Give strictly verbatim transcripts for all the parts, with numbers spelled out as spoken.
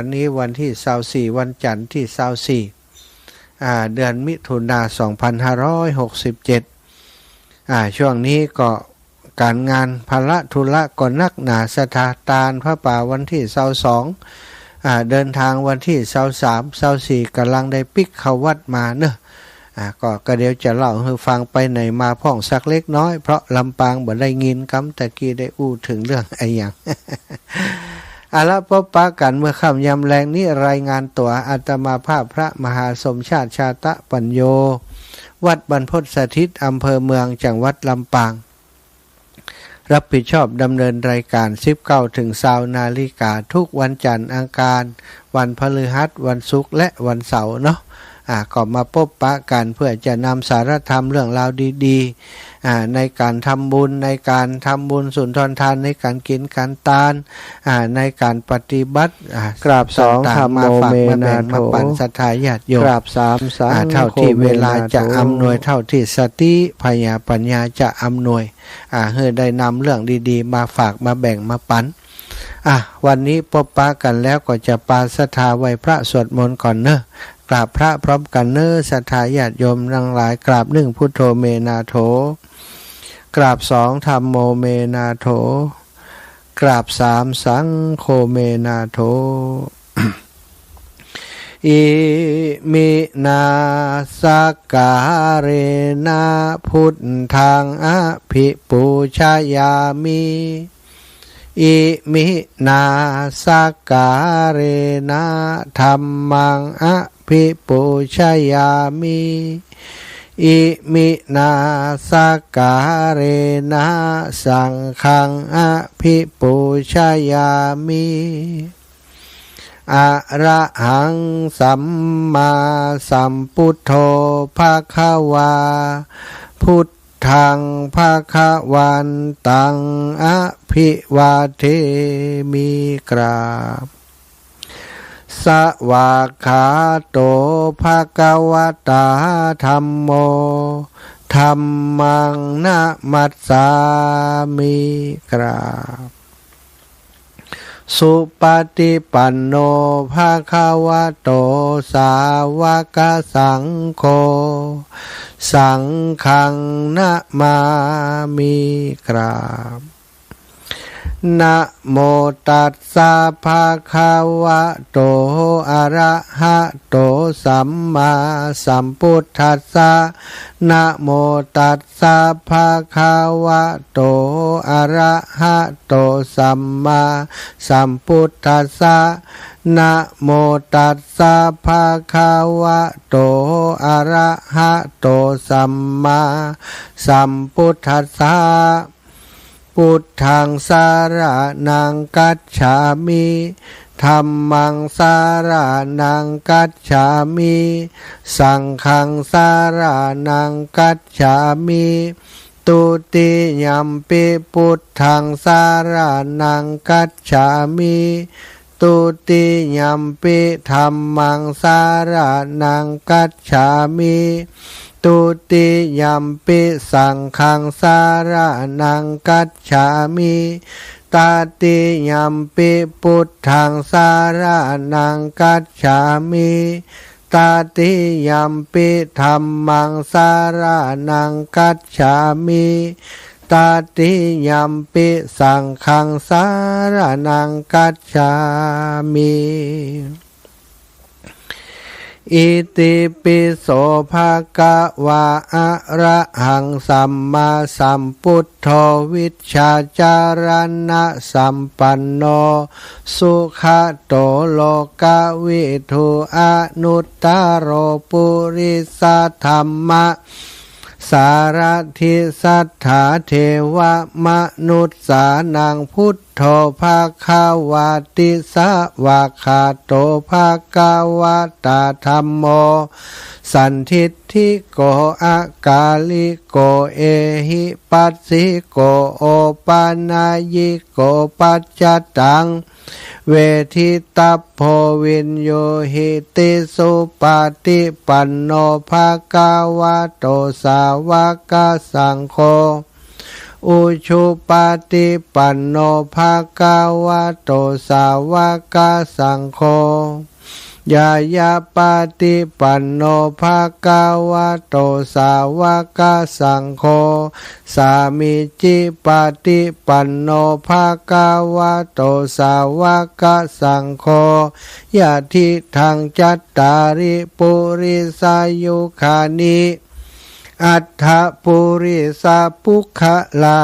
วันนี้วันตี้ซาวสี่ วันจันทร์ตี้ซาวสี่ อ่า เดือนมิถุนา สองพันห้าร้อยหกสิบเจ็ด อ่า ช่วงนี้ก็ก๋านงานภาระธุระก็นักหนาศรัทธา ตานผ้าป่าวันตี้ซาวสอง อ่า เดินตางวันตี้ซาวสาม ซาวสี่ ก่ำลังได้ปิ๊กเข้าวัดมาเนาะ อ่า ก็ ก็เดี๋ยวจะเล่าหื้อฟังไปไหนมาพ่องสักเล็กน้อย เพราะลำปางบ่ได้ยินกำตะกี้ได้อู้เถิงเรื่องอะหยัง เอาละ ปบปะกั๋นเมื่อค่ำยามแลงนี้ รายงานตั๋ว อาตมาภาพพระมหาสมชาติ ชาตะปัญโญ วัดบรรพตสถิต อำเภอเมือง จังหวัดลำปาง รับผิดชอบดำเนินรายการ สิบเก้าเถิงซาวนาฬิกา ทุกวันจันทร์ อังคาร วันพฤหัส วันศุกร์ และวันเสาร์เนาะ อ่า ก็มาปบปะกั๋นเพื่อจะนำสาระธรรมเรื่องราวดีๆ อ่า ในก๋านทำบุญ ในก๋านทำบุญสุนทรทาน ในก๋านกิ๋นก๋านตาน อ่า ในก๋านปฏิบัติ อ่า กราบสอง ต่างๆ ธัมโม มาฝาก เม มาแบ่ง นาโถ มาปั๋นศรัทธาญาติโยม กราบสาม สัง อ่า โฆ เท่าตี้เวลา เม นาโถ จะอำนวย เท่าตี้สติ พญาปัญญาจะอำนวย อ่า หื้อได้นำเรื่องดีๆ มาฝาก มาแบ่ง มาปั๋น อ่ะ วันนี้ปบปะกั๋นแล้วก็จะปาศรัทธาไหว้พระสวดมนต์ก่อนเนาะ กราบพระพร้อมกั๋นเนาะ ศรัทธาญาติโยมตังหลาย กราบหนึ่ง พุทโธ เม นาโถ กราบสอง ธัมโม เม นาโถ กราบสาม สังโฆ เม นาโถ อิมินา สักการะนะ พุทธัง อภิปูชยามิ อิมินา สักการะนะ ธัมมัง อภิปูชยามิ อิมินา สักการะนะ สังฆัง อภิปูชยามิ อะระหัง สัมมาสัมพุทโธ ภะคะวา พุทธัง ภะคะวันตัง อภิวาเทมิ กราบ สวากขาโต ภะคะวะตา ธัมโม ธัมมัง นะมัสสามิ กราบ สุปะฏิปันโน ภะคะวะโต สาวกสังโฆ สังฆัง นะมามิ กราบ นะโมตัสสะ ภะคะวะโต อะระหะโต สัมมาสัมพุทธัสสะ นะโมตัสสะ ภะคะวะโต อะระหะโต สัมมาสัมพุทธัสสะ นะโมตัสสะ ภะคะวะโต อะระหะโต สัมมาสัมพุทธัสสะ พุทธัง สะระณัง คัจฉามิ ธัมมัง สะระณัง คัจฉามิ สังฆัง สะระณัง คัจฉามิ ทุติยัมปิ พุทธัง สะระณัง คัจฉามิ ทุติยัมปิ ธัมมัง สะระณัง คัจฉามิ ทุติยัมปิ สังฆัง สะระณัง คัจฉามิ ตติยัมปิ พุทธัง สะระณัง คัจฉามิ ตติยัมปิ ธัมมัง สะระณัง คัจฉามิ ตติยัมปิ สังฆัง สะระณัง คัจฉามิ อิติปิโส ภะคะวา อะระหัง สัมมาสัมพุทโธ วิชชาจารณะสัมปันโน สุขะโต โลกะวิทู อนุตตะโร ปุริสะธัมมะ สารถิ สัตถาเทวะมนุสสานัง พุทโธ ภะคะวาติ สวากขาโต ภะคะวะตา ธัมโม สันทิฏฐิโก อะกาลิโก เอหิปัสสิโก โอปะนายยิโก ปัจจตัง เวทิตัพโพ วิญญูหิติ สุปะฏิปันโน ภะคะวะโต สาวะกะสังโฆ อุชุปปะฏิปันโน ภะคะวะโต สาวะกะสังโฆ ญาญาปะฏิปันโน ภะคะวะโต สาวะกะสังโฆ สามีจิปะฏิปันโน ภะคะวะโต สาวะกะสังโฆ ยะถิตัง จัตตาริ ปุริสายุคานิ อัตถะ ปุริสะปุคคลา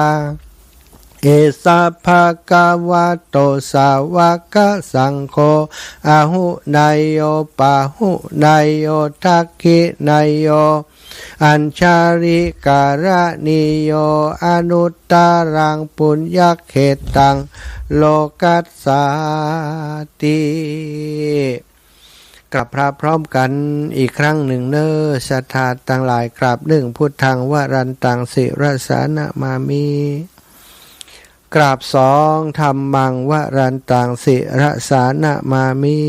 เอสะ ภะคะวะโต สาวะกะสังโฆ อาหุเนยโย ปาหุเนยโย ทักขิเนยโย อัญชลีกะรณีโย อนุตตะรัง ปุญญะเขตตัง โลกัสสาติ กราบพระพร้อมกั๋นอีกครั้งนึ่งเน่อ ศรัทธาตังหลาย กราบนึ่ง พุทธัง วรันตัง ศิรสา นะมามิ กราบสอง ธัมมัง วรันตัง ศิรสา นะมามิ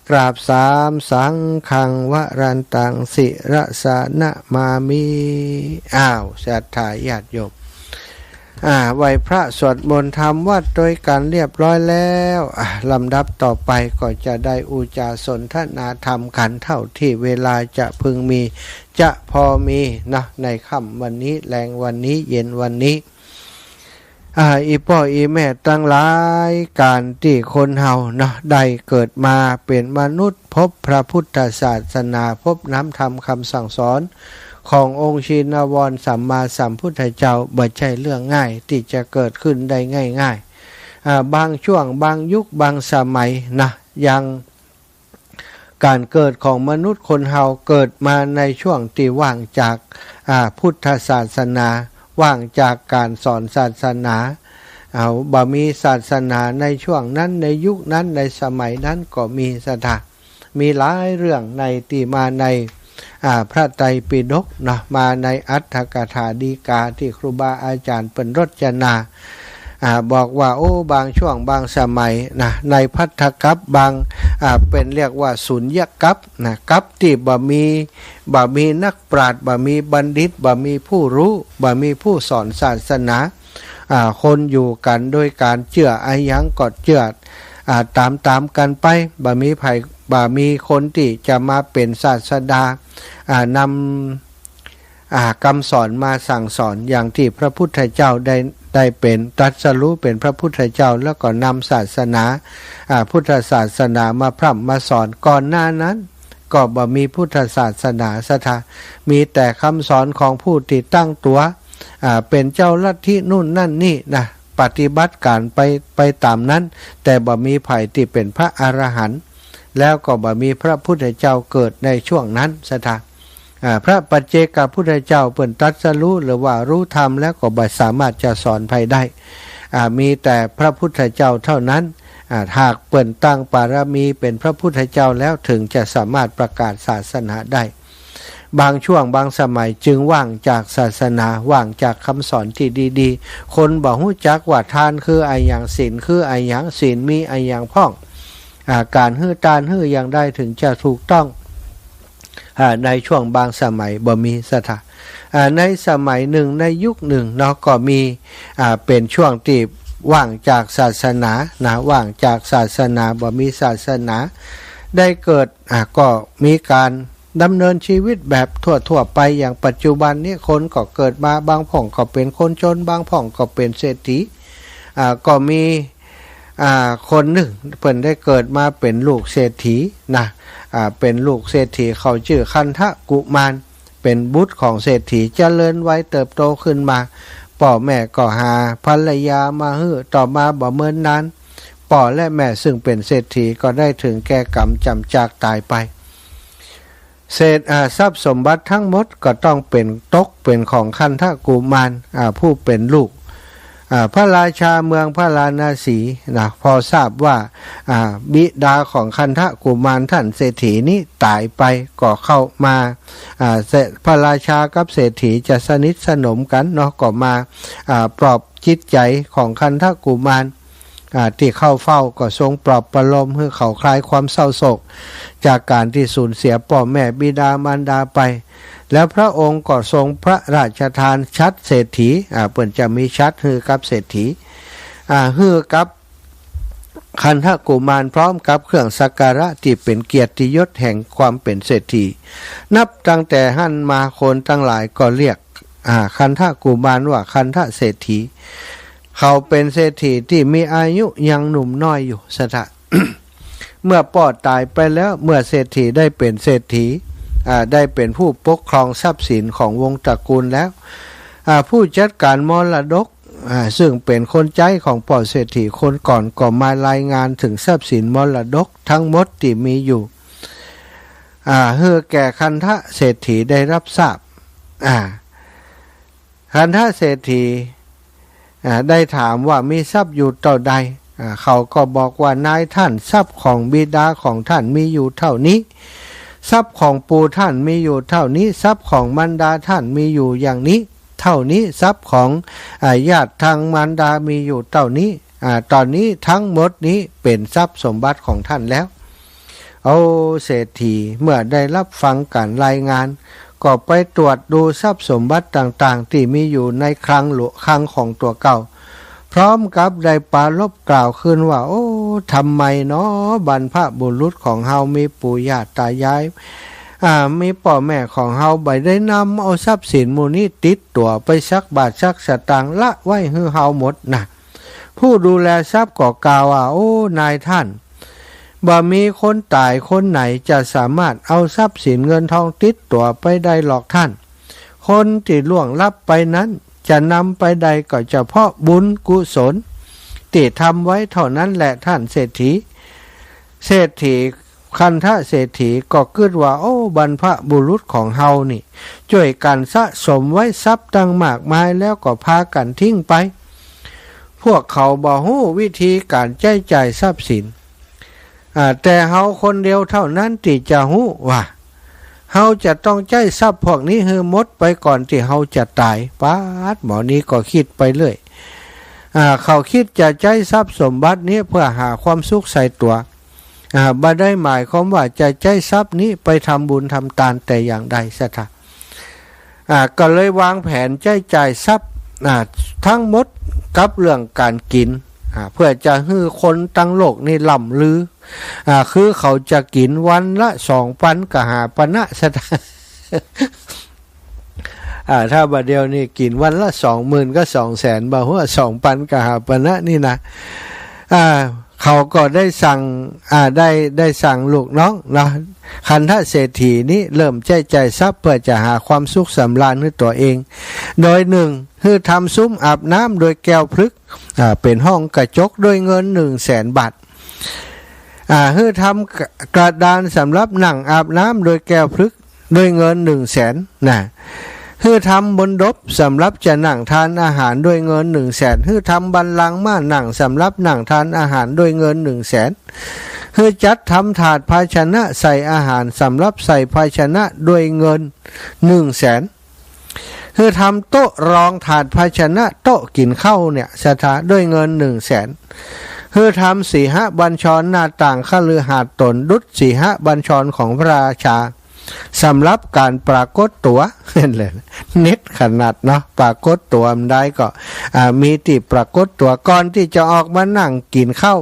กราบสาม สังฆัง วรันตัง ศิรสา นะมามิ อ้าว ศรัทธาญาติโยม อ่า ไหว้พระสวดมนต์ทำวัตรโดยกั๋นเรียบร้อยแล้ว อ่า ลำดับต่อไปก็จะได้อู้จ๋าสนทนาธรรมกั๋นเท่าตี้เวลาจะพึงมี จะพอมีนะ ในค่ำวันนี้ แลงวันนี้ เย็นวันนี้ อ่า อี่ป้ออี่แม่ตังหลาย ก๋านตี้คนเฮาเนาะ ได้เกิดมาเป๋นมนุษย์ พบพระพุทธศาสนา พบน้ำธรรมกำสั่งสอนขององค์ชินวรสัมมาสัมพุทธเจ้า บ่ใจ้เรื่องง่ายตี้จะเกิดขึ้นได้ง่ายๆ อ่า บางช่วง บางยุค บางสมัยนะ อย่างก๋านเกิดของมนุษย์คนเฮา เกิดมาในช่วงตี้ว่างจาก อ่า พุทธศาสนา ว่างจากก๋านสอนศาสนา เอา บ่มีศาสนาในช่วงนั้น ในยุคนั้น ในสมัยนั้นก็มี ศรัทธา มีหลายเรื่องในตี้มาใน อ่า พระไตรปิฎกเนาะ มาในอรรถกถาดีกาตี้ครูบาอาจ๋ารย์เปิ้นรจนา อ่า บอกว่า โอ้ บางช่วงบางสมัยนะ ในภัททกัปบาง อ่า เปิ้นเรียกว่าสุญญกัปนะ กัปตี้บ่มี บ่มีนักปราชญ์ บ่มีบัณฑิต บ่มีผู้ฮู้ บ่มีผู้สอนศาสนา อ่า คนอยู่กั๋นโดยก๋านเจื้ออะหยังก็เจื้อ อ่า ต๋ามๆ กั๋นไป บ่มีใผ บ่มีคนตี้จะมาเป๋นศาสดา อ่า นำ อ่า กำสอนมาสั่งสอน อย่างตี้พระพุทธเจ้าได้ ได้เป๋นตรัสรู้เป๋นพระพุทธเจ้า แล้วก็นำศาสนา อ่า พุทธศาสนามาพร่ำมาสอน ก่อนหน้านั้น ก็บ่มีพุทธศาสนา ศรัทธา มีแต่กำสอนของผู้ตี้ตั้งตั๋ว อ่า เป๋นเจ้าลัทธินู่นนั่นนี่นะ ปฏิบัติก๋านไป ไปต๋ามนั้น แต่บ่มีใผตี้เป๋นพระอรหันต์ แล้วก็บ่มีพระพุทธเจ้าเกิดในช่วงนั้น ศรัทธา อ่า พระปัจเจกพุทธเจ้าเปิ้นตรัสรู้หรือว่ารู้ธรรมแล้วก็บ่สามารถจะสอนใผได้ อ่า มีแต่พระพุทธเจ้าเท่านั้น อ่า หากเปิ้นตั้งบารมีเป๋นพระพุทธเจ้าแล้ว ถึงจะสามารถประกาศศาสนาได้ บางช่วงบางสมัยจึงว่างจากศาสนา ว่างจากกำสอนตี้ดีๆ คนบ่ฮู้จักว่าทานคืออะหยัง ศีลคืออะหยัง ศีลมีอะหยังพ่อง อ่า ก๋านหื้อตานหื้ออย่างใดถึงจะถูกต้อง อ่า ในช่วงบางสมัยบ่มี ศรัทธา อ่า ในสมัยนึ่ง ในยุคนึ่งเนาะ ก็มี อ่า เป๋นช่วงตี้ว่างจากศาสนานะ ว่างจากศาสนา บ่มีศาสนา ได้เกิด อ่า ก็มีก๋านดำเนินชีวิตแบบทั่วๆ ไป อย่างปัจจุบันนี้ คนก็เกิดมา บางพ่องก็เป๋นคนจน บางพ่องก็เป๋นเศรษฐี อ่า ก็มี อ่า คนนึ่งเปิ้นได้เกิดมาเป๋นลูกเศรษฐีนะ อ่า เป๋นลูกเศรษฐี เขาจื้อคันธกุมาร เป๋นบุตรของเศรษฐี เจริญวัยเติบโตขึ้นมา ป้อแม่ก็หาภรรยามาหื้อ ต่อมาบ่เมินนาน ป้อและแม่ซึ่งเป๋นเศรษฐีก็ได้ถึงแก่ก๋รรมจ๋ำจากต๋ายไป เศษ อ่า ทรัพย์สมบัติทั้งหมดก็ต้องเป๋น ตกเป๋นของคันธกุมาร อ่า ผู้เป๋นลูก อ่า พระราชาเมืองพาราณสีนะ พอทราบว่า อ่า บิดาของคันธกุมารท่านเศรษฐีนี้ต๋ายไป ก็เข้ามา อ่า เศ- พระราชากับเศรษฐีจะสนิทสนมกั๋นเนาะ ก็มา อ่า ปลอบจิตใจ๋ของคันธกุมาร อ่า ตี้เข้าเฝ้าก็ทรงปลอบประโลมหื้อเขาคลายความเศร้าโศก จากก๋านตี้สูญเสียป้อแม่บิดามารดาไป แล้วพระองค์ก็ทรงพระราชทานฉัตรเศรษฐี อ่า เปิ้นจะมีฉัตรหื้อกับเศรษฐี อ่า หื้อกับคันธกุมารพร้อมกับเครื่องสักการะตี้เป๋นเกียรติยศแห่งความเป๋นเศรษฐี นับตั้งแต่หั้นมาคนตังหลายก็เรียก อ่า คันธกุมารว่าคันธเศรษฐี เขาเป๋นเศรษฐีตี้มีอายุยังหนุ่มน้อยอยู่ ศรัทธา เมื่อป้อต๋ายไปแล้ว เมื่อเศรษฐีได้เป๋นเศรษฐี อ่า ได้เป๋นผู้ปกครองทรัพย์สินของวงศ์ตระกูลแล้ว อ่า ผู้จัดก๋านมรดก อ่า ซึ่งเป๋นคนใจ๊ของป้อเศรษฐีคนก่อนก็มารายงานเถิงทรัพย์สินมรดกทั้งหมดตี้มีอยู่ อ่า หื้อแก่คันธเศรษฐีได้ฮับทราบ อ่า คันธเศรษฐี อ่า ได้ถามว่ามีทรัพย์อยู่เต้าใด อ่า เขาก็บอกว่า นายท่าน ทรัพย์ของบิดาของท่านมีอยู่เต้านี้ ทรัพย์ของปู่ท่านมีอยู่เต้านี้ ทรัพย์ของมารดาท่านมีอยู่อย่างนี้ เต้านี้ ทรัพย์ของ อ่า ญาติตางมารดามีอยู่เต้านี้ อ่า ต๋อนนี้ตังหมดนี้เป๋นทรัพย์สมบัติของท่านแล้ว โอ้ เศรษฐีเมื่อได้ฮับฟังก๋านรายงาน ก็ไปตรวจดูทรัพย์สมบัติต่างๆ ตี้มีอยู่ในคลังหลวง คลังของตั๋วเก่า พร้อมกับได้ปรารภกล่าวขึ้นว่า โอ้ ทำไมหนอ บรรพบุรุษของเฮามีปู่ย่าต๋ายาย อ่า มีป้อแม่ของเฮาบ่ได้นำเอาทรัพย์สินหมู่นี้ติดตั๋วไปสักบาทสักสตางค์ ละไว้หื้อเฮาหมดนะ ผู้ดูแลทรัพย์ก็กล่าวว่า โอ้ นายท่าน บ่มีคนต๋ายคนไหนจะสามารถเอาทรัพย์สินเงินทองติดตั๋วไปได้หรอกท่าน คนตี้ล่วงลับไปนั้นจะนำไปได้ก็เฉพาะบุญกุศลตี้ทำไว้เต้านั้นแหละท่านเศรษฐี เศรษฐี คันธเศรษฐีก็กึ๊ดว่า โอ้ บรรพบุรุษของเฮานี่จ้วยกั๋นสะสมไว้ทรัพย์ตั้งมากมายแล้วก็พากั๋นทิ้งไป พวกเขาบ่ฮู้วิธีก๋านใจ๊จ่ายทรัพย์สิน อ่า แต่เฮาคนเดียวเต้านั้นตี้จะฮู้ว่า เฮาจะต้องใจ๊ทรัพย์พวกนี้หื้อหมดไปก่อนตี้เฮาจะต๋าย ป๊าด หมอนี้ก็กึ๊ดไปเรื่อย อ่า เขากึ๊ดจะใจ๊ทรัพย์สมบัตินี้เพื่อหาความสุขใส่ตั๋ว อ่า บ่ได้หมายความว่าจะใจ๊ทรัพย์นี้ไปทำบุญทำตานแต่อย่างใด ศรัทธา อ่า ก็เลยวางแผนใจ๊จ่ายทรัพย์ อ่า ตังหมดกับเรื่องก๋านกิ๋น อ่า เพื่อจะหื้อคนตังโลกนี้ล่ำลือ อ่า คือเขาจะกิ๋นวันละสองปันกหาปณะ ศรัทธา อ่า ถ้าบ่าเดี่ยวนี้กิ๋นวันละสองหมื่นกับสองแสน บ่าหั้วสองปันกหาปณะนี่นะ อ่า เขาก็ได้สั่ง อ่า ได้ ได้สั่งลูกน้องเนาะ คันธเศรษฐีนี้เริ่มใจ๊จ่ายทรัพย์เพื่อจะหาความสุขสำราญหื้อตั๋วเอง โดยหนึ่ง หื้อทำซุ้มอาบน้ำโดยแก้วพฤกษ์ อ่า เป๋นห้องกระจก โดยเงินหนึ่งแสนบาท อ่า หื้อทำกระดานสำหรับนั่งอาบน้ำโดยแก้วพฤกษ์ โดยเงินหนึ่งแสน นะ หื้อทำมณฑปสำหรับจะนั่งทานอาหารโดยเงินหนึ่งแสน หื้อทำบัลลังก์ม้านั่งสำหรับนั่งทานอาหารโดยเงินหนึ่งแสน หื้อจัดทำถาดภาชนะใส่อาหารสำหรับใส่ภาชนะโดยเงินหนึ่งแสน หื้อทำโต๊ะรองถาดภาชนะโต๊ะกิ๋นข้าวเนี่ย ศรัทธา โดยเงินหนึ่งแสน หื้อทำสีหบัญชรหน้าต่างคฤหาสน์ต๋นดุจสีหบัญชรของพระราชา สำหรับก๋านปรากฏตั๋ว เห็นเลย เน็ตขนาดเนาะ ปรากฏตั๋วบ่ได้ก็ อ่า มีตี้ปรากฏตั๋วก่อนตี้จะออกมานั่งกิ๋นข้าว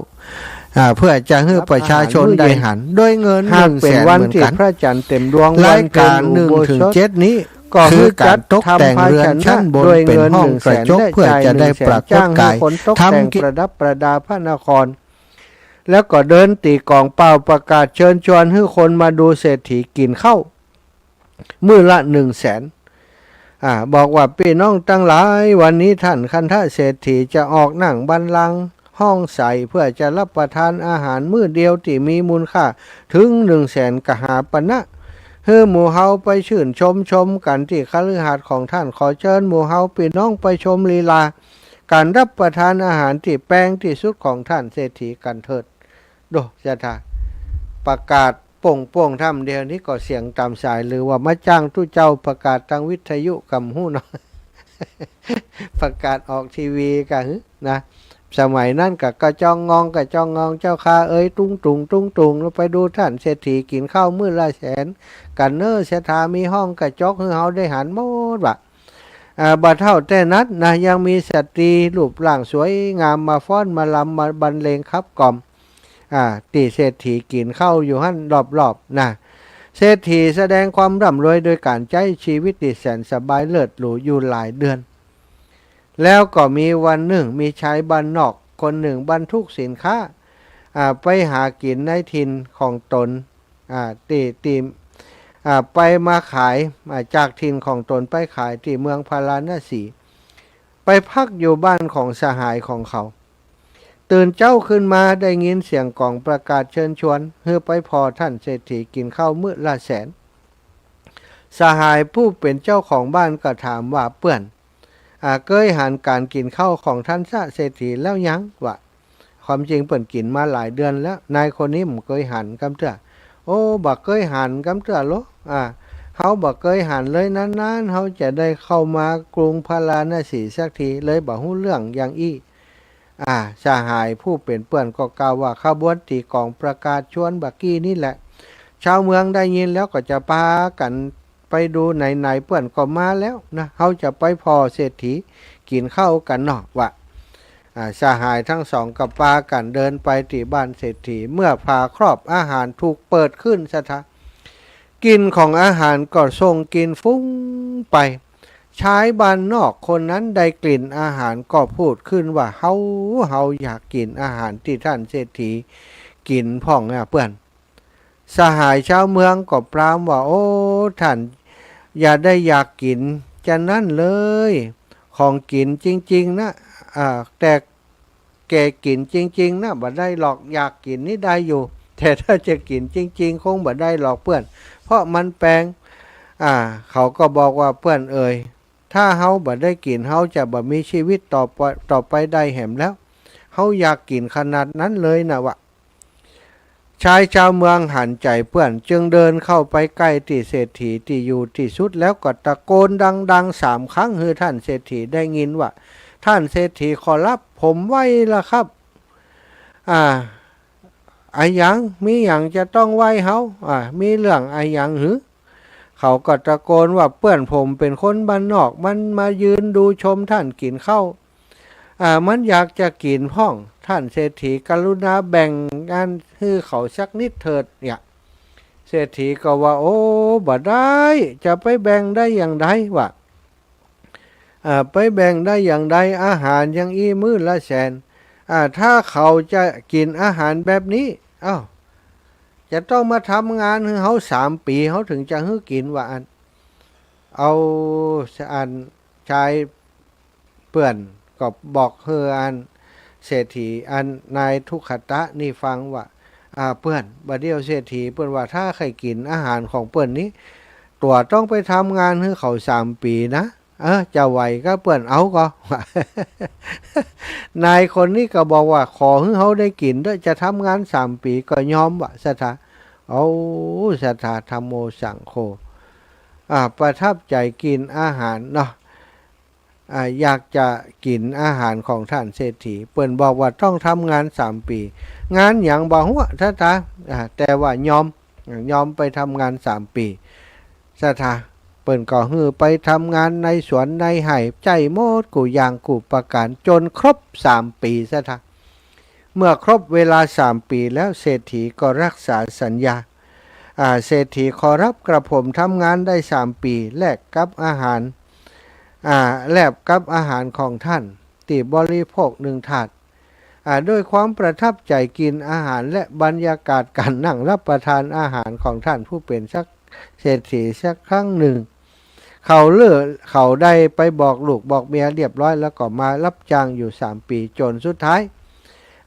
อ่า เพื่อจะหื้อประชาชนได้หัน โดยเงินหนึ่งแสนเหมือนกั๋น หากเป๋นวันตี้พระจันทร์เต็มดวง รายก๋าน วันเพ็ญอุโบสถ หนึ่งถึงเจ็ดนี้ ก็หื้อจัด คือก๋านตกแต่งเรือนชั้นบน ทำภาชนะ โดยเงิน เป๋นห้องกระจก หนึ่งแสน เพื่อจะได้ปรากฏก๋าย จ้างหื้อคนตกแต่ง ทำกิ ประดับประดาพระนคร แล้วก็เดินตี๋ก๋องเป่าประกาศเชิญชวนหื้อคนมาดูเศรษฐีกิ๋นข้าว มื้อละหนึ่งแสน อ่า บอกว่า ปี้น้องตังหลาย วันนี้ท่านคันธเศรษฐีจะออกนั่งบัลลังก์ห้องใส เพื่อจะรับประทานอาหารมื้อเดียวตี้มีมูลค่าเถิงหนึ่งแสนกหาปณะ หื้อหมู่เฮาไปชื่นชมชมกั๋นตี้คฤหาสน์ของท่าน ขอเจิญหมู่เฮาปี้น้องไปชมลีลาก๋านรับประทานอาหารตี้แปลกตี้สุดของท่านเศรษฐีกั๋นเถิด โด ศรัทธา ประกาศโป้งๆ ถ้ำเดียวนี้ก็เสียงต๋ามสาย หรือว่ามาจ้างตุ๊เจ้าประกาศตางวิทยุก็บ่ฮู้เนาะ ประกาศออกทีวีก็หื้อนะ สมัยนั้นก็กระจองงอง กระจองงอง เจ้าข้าเอ๋ย ตุ้งตุง ตุ้งตุง แล้วไปดูท่านเศรษฐีกิ๋นข้าวมื้อละแสนกั๋นเน่อ เสถามีห้องกระจกหื้อเฮาได้หันหมด ว่า อ่า บ่าเฒ่าแต่นั้นนะ ยังมีสตรีรูปร่างสวยงามมาฟ้อน มารำ มาบรรเลงขับกล่อม อ่า ตี้เศรษฐีกิ๋นข้าวอยู่หั้นรอบๆ นะ เศรษฐีแสดงความร่ำรวยโดยก๋านใจ๊ชีวิตตี้แสนสบายเลิศหรูอยู่หลายเดือน แล้วก็มีวันนึ่ง มีชายบ้านนอกคนนึ่งบรรทุกสินค้า อ่า ไปหากิ๋นในถิ่นของตน อ่า ตี้ ตี้ อ่า ไปมาขาย อ่า จากถิ่นของตนไปขายตี้เมืองพาราณสี ไปพักอยู่บ้านของสหายของเขา ตื่นเจ๊าขึ้นมาได้ยินเสียงก๋องประกาศเชิญชวนหื้อไปผ่อท่านเศรษฐีกิ๋นข้าวมื้อละแสน สหายผู้เป๋นเจ้าของบ้านก็ถามว่า เปื้อน อ่า เกยหันก๋านกิ๋นข้าวของท่านเศรษฐีแล้วยัง ว่า ความจริงเปิ้นกิ๋นมาหลายเดือนแล้ว นายคนนี้บ่เกยหันกำเตื้อ โอ้ บ่เกยหันกำเตื้อโล อ่า เฮาบ่เกยหันเลย นานๆ เฮาจะได้เข้ามากรุงพาราณสีสักที เลยบ่ฮู้เรื่องอย่างอี้ อ่า สหายผู้เป๋นเปื้อนก็กล่าวว่า ขบวนตี้ก๋องประกาศชวนบ่ากี้นี่แหละ ชาวเมืองได้ยินแล้วก็จะปากั๋นไปดู ไหนๆ เปื้อนก็มาแล้วนะ เฮาจะไปผ่อเศรษฐีกิ๋นข้าวกั๋นเนาะ ว่า อ่า สหายทั้งสองก็ปากั๋นเดินไปตี้บ้านเศรษฐี เมื่อฝาครอบอาหารถูกเปิดขึ้นเสถา กลิ่นของอาหารก็ส่งกลิ่นฟุ้งไป ชายบ้านนอกคนนั้นได้กลิ่นอาหารก็พูดขึ้นว่า เฮา เฮาอยากกิ๋นอาหารตี้ท่านเศรษฐีกิ๋นพ่องนะเปื้อน สหายชาวเมืองก็ปรามว่า โอ้ ท่านอย่าได้อยากกิ๋นจานั้นเลย ของกิ๋นจริงๆ นะ อ่า แต่แก่กิ๋นจริงๆ นะ บ่ได้หรอก อยากกิ๋นนี่ได้อยู่ แต่ถ้าจะกิ๋นจริงๆ คงบ่ได้หรอกเปื้อน เพราะมันแปง อ่า เขาก็บอกว่า เปื้อนเอ๋ย ถ้าเฮาบ่ได้กิ๋น เฮาจะบ่มีชีวิตต่อไป ต่อไปได้แหมแล้ว เฮาอยากกิ๋นขนาดนั้นเลยนะ ว่า ชายชาวเมืองหันใจ๋เปื้อน จึงเดินเข้าไปใก้ตี้เศรษฐีตี้อยู่ตี้สุด แล้วก็ตะโกนดังๆ สามครั้ง หื้อท่านเศรษฐีได้ยินว่า ท่านเศรษฐีขอรับ ผมไหว้ละครับ อ่า อะหยัง มีหยังจะต้องไหว้เฮา อ่า มีเรื่องอะหยังหือ เขาก็ตะโกนว่า เปื้อนผมเป๋นคนบ้านนอก มันมายืนดูชมท่านกิ๋นข้าว อ่า มันอยากจะกิ๋นพ่อง ท่านเศรษฐีกรุณาแบ่งอันหื้อเขาสักนิดเถิด เนี่ย เศรษฐีก็ว่า โอ้ บ่ได้ จะไปแบ่งได้อย่างใด ว่า อ่า ไปแบ่งได้อย่างใด อาหารอย่างอี้มื้อละแสน อ่า ถ้าเขาจะกิ๋นอาหารแบบนี้ อ้าว จะต้องมาทำงานหื้อเฮาสามปี๋ เฮาถึงจะหื้อกิ๋น ว่าอั้น เอา อัน ชายเปื้อนก็บอกหื้ออันเศรษฐี อันนายทุกขตะนี่ฟังว่า อ่า เปื้อน บ่าเดี่ยวเศรษฐีเปิ้นว่า ถ้าใค่กิ๋นอาหารของเปิ้นนี้ ตั๋วต้องไปทำงานหื้อเขาสามปี๋นะ เออ จะไหวก่าเปื้อน เอาก่อ นายคนนี้ก็บอกว่า ขอหื้อเฮาได้กิ๋นเต๊อะ จะทำงานสามปี๋ก็ยอม ว่าเสถา โอ้ เสถา ธัมโม สังโฆ อ่า ประทับใจ๋กิ๋นอาหารเนาะ อ่า อยากจะกิ๋นอาหารของท่านเศรษฐี เปิ้นบอกว่าต้องทำงานสามปี๋ งานหยังบ่ฮู้ เสถา อ่า แต่ว่ายอม ยอมไปทำงานสามปี๋ เสถา เปิ้นก็หื้อไปทำงานในสวนในไฮ่ ใจ๊หมดกู้อย่างกู้ประก๋าน จ๋นครบสามปี๋ เสถา เมื่อครบเวลาสามปี๋แล้ว เศรษฐีก็รักษาสัญญา อ่า เศรษฐีขอรับ กระผมทำงานได้สามปี๋ แลกกับอาหาร อ่า แลกกับอาหารของท่านตี้บริโภคหนึ่งถาด อ่า ด้วยความประทับใจ๋กิ๋นอาหารและบรรยากาศก๋านนั่งรับประทานอาหารของท่านผู้เป๋นสัก เศรษฐีสักครั้งหนึ่ง เขาเลิก เขาได้ไปบอกลูกบอกเมียเรียบร้อย แล้วก็มารับจ้างอยู่สามปี๋ จ๋นสุดท้าย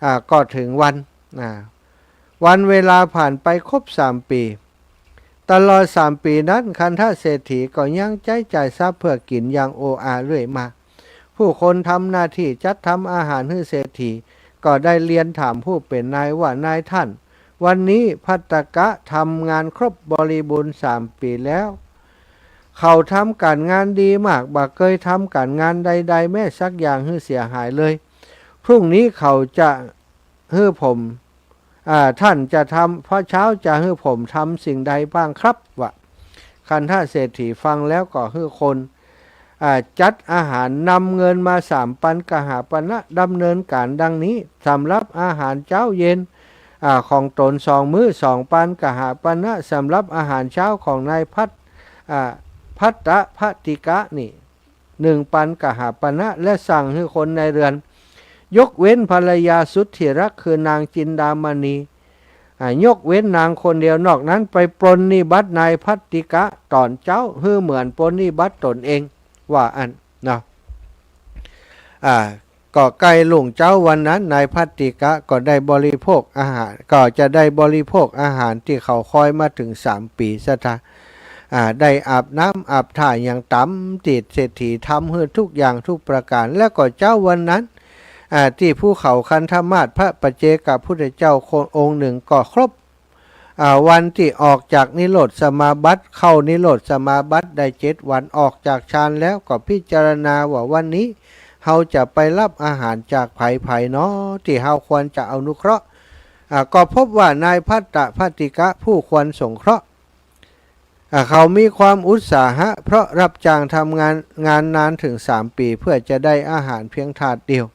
อ่า ก็ถึงวัน อ่า วันเวลาผ่านไปครบสามปี๋ ตลอดสามปี๋นั้น คันธเศรษฐีก็ยังใจ๊จ่ายทรัพย์เพื่อกิ๋นอย่างโออาเรื่อยมา ผู้คนทำหน้าตี้จัดทำอาหารหื้อเศรษฐี ก็ได้เรียนถามผู้เป๋นนายว่า นายท่าน วันนี้ภัตตกะทำงานครบบริบูรณ์สามปี๋แล้ว เขาทำก๋านงานดีมาก บ่เกยทำก๋านงานใดๆ แม้สักอย่างหื้อเสียหายเลย พรุ่งนี้เขาจะหื้อผม อ่า ท่านจะทำ พระเช้าจะหื้อผมทำสิ่งใดบ้างครับ ว่า คันธเศรษฐีฟังแล้วก็หื้อคน อ่า จัดอาหาร นำเงินมาสามปันกหาปณะ ดำเนินก๋านดังนี้ สำหรับอาหารเจ๊าเย็น อ่า ของตนสองมื้อ สองปันกหาปณะ สำหรับอาหารเช้าของนายภัท อ่า ภัทตะภัทติกะนี่ หนึ่งปันกหาปณะ และสั่งหื้อคนในเรือน ยกเว้นภรรยาสุดที่รักคือนางจินดามณี อ่า ยกเว้นนางคนเดียว นอกนั้นไปปรนนิบัตินายภัทติกะต๋อนเจ๊า หื้อเหมือนปรนนิบัติตนเอง ว่าอั้นเนาะ อ่า ก็ใก้รุ่งเจ๊าวันนั้น นายภัทติกะก็ได้บริโภคอาหาร ก็จะได้บริโภคอาหารตี้เขาคอยมาเถิงสามปี๋ ศรัทธา อ่า ได้อาบน้ำอาบท่าอย่างต๋ามตี้เศรษฐีทำหื้อทุกอย่างทุกประก๋าน แล้วก็เจ๊าวันนั้น อ่า ตี้ภูเขาคันธมาศ พระปัจเจกพุทธเจ้าองค์หนึ่งก็ครบ อ่า วันตี้ออกจากนิโรธสมาบัติ เข้านิโรธสมาบัติได้เจ็ดวัน ออกจากฌานแล้วก็พิจารณาว่าวันนี้เฮาจะไปรับอาหารจากใผๆ เนาะ ตี้เฮาควรจะอนุเคราะห์ อ่า ก็พบว่านายภัทตะภัทติกะผู้ควรสงเคราะห์ อ่า เขามีความอุตสาหะ เพราะรับจ้างทำงาน งานนานเถิงสามปี๋ เพื่อจะได้อาหารเพียงถาดเดียว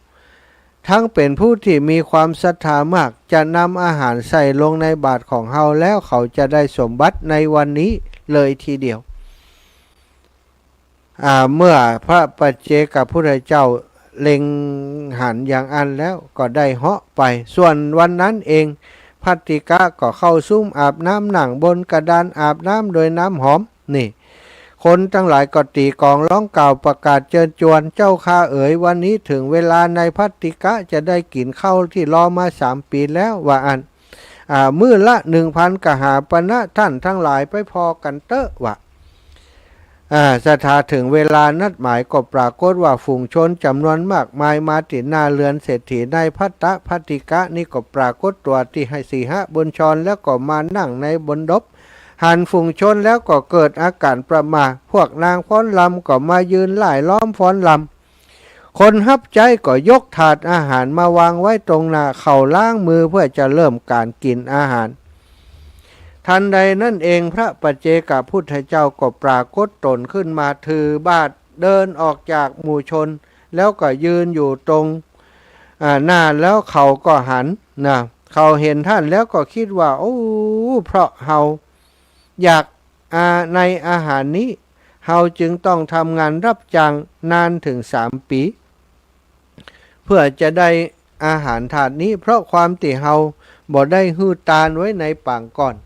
ทั้งเป๋นผู้ตี้มีความศรัทธามาก จะนำอาหารใส่ลงในบาตรของเฮา แล้วเขาจะได้สมบัติในวันนี้เลยทีเดียว อ่า เมื่อพระปัจเจกพุทธเจ้าเล็งหันอย่างอั้นแล้วก็ได้เหาะไป ส่วนวันนั้นเอง ภัทติกะก็เข้าซุมอาบน้ำ นั่งบนกระดานอาบน้ำโดยน้ำหอม นี่ คนตังหลายก็ตี๋กองร้องกล่าวประกาศเจิญจวน เจ้าข้าเอ๋ย วันนี้เถิงเวลานายภัทติกะจะได้กิ๋นข้าวตี้รอมาสามปี๋แล้ว ว่าอั้น อ่า มื้อละหนึ่งปันกหาปณะ ท่านตังหลายไปผ่อกั๋นเต๊อะ ว่า อ่า ศรัทธา เถิงเวลานัดหมายก็ปรากฏว่าฝูงชนจ๋ำนวนมากมายมาตี๋หน้าเรือนเศรษฐีนายภัทตะภัทติกะนี้ ก็ปรากฏตั๋วตี้ให้สีหบุญชร แล้วก็มานั่งในบนดบ หันฝูงชนแล้วก็เกิดอาก๋านประหม่า พวกนางฟ้อนรำก็มายืนหล่ายล้อมฟ้อนรำ คนฮับใจ๊ก็ยกถาดอาหารมาวางไว้ตรงหน้า เขาล้างมือเพื่อจะเริ่มก๋านกิ๋นอาหาร ทันใดนั้นเองพระปัจเจกพุทธเจ้าก็ปรากฏต๋นขึ้นมาถือบาตรเดินออกจากหมู่ชน แล้วก็ยืนอยู่ตรง อ่า หน้า แล้วเขาก็หันนะ เขาเห็นท่านแล้วก็กึ๊ดว่า โอ้ เพราะเฮาอยาก อ่า ในอาหารนี้ เฮาจึงต้องทำงานรับจ้างนานเถิงสามปี๋ เพื่อจะได้อาหารถาดนี้ เพราะความตี้เฮาบ่ได้หื้อตานไว้ในปางก่อน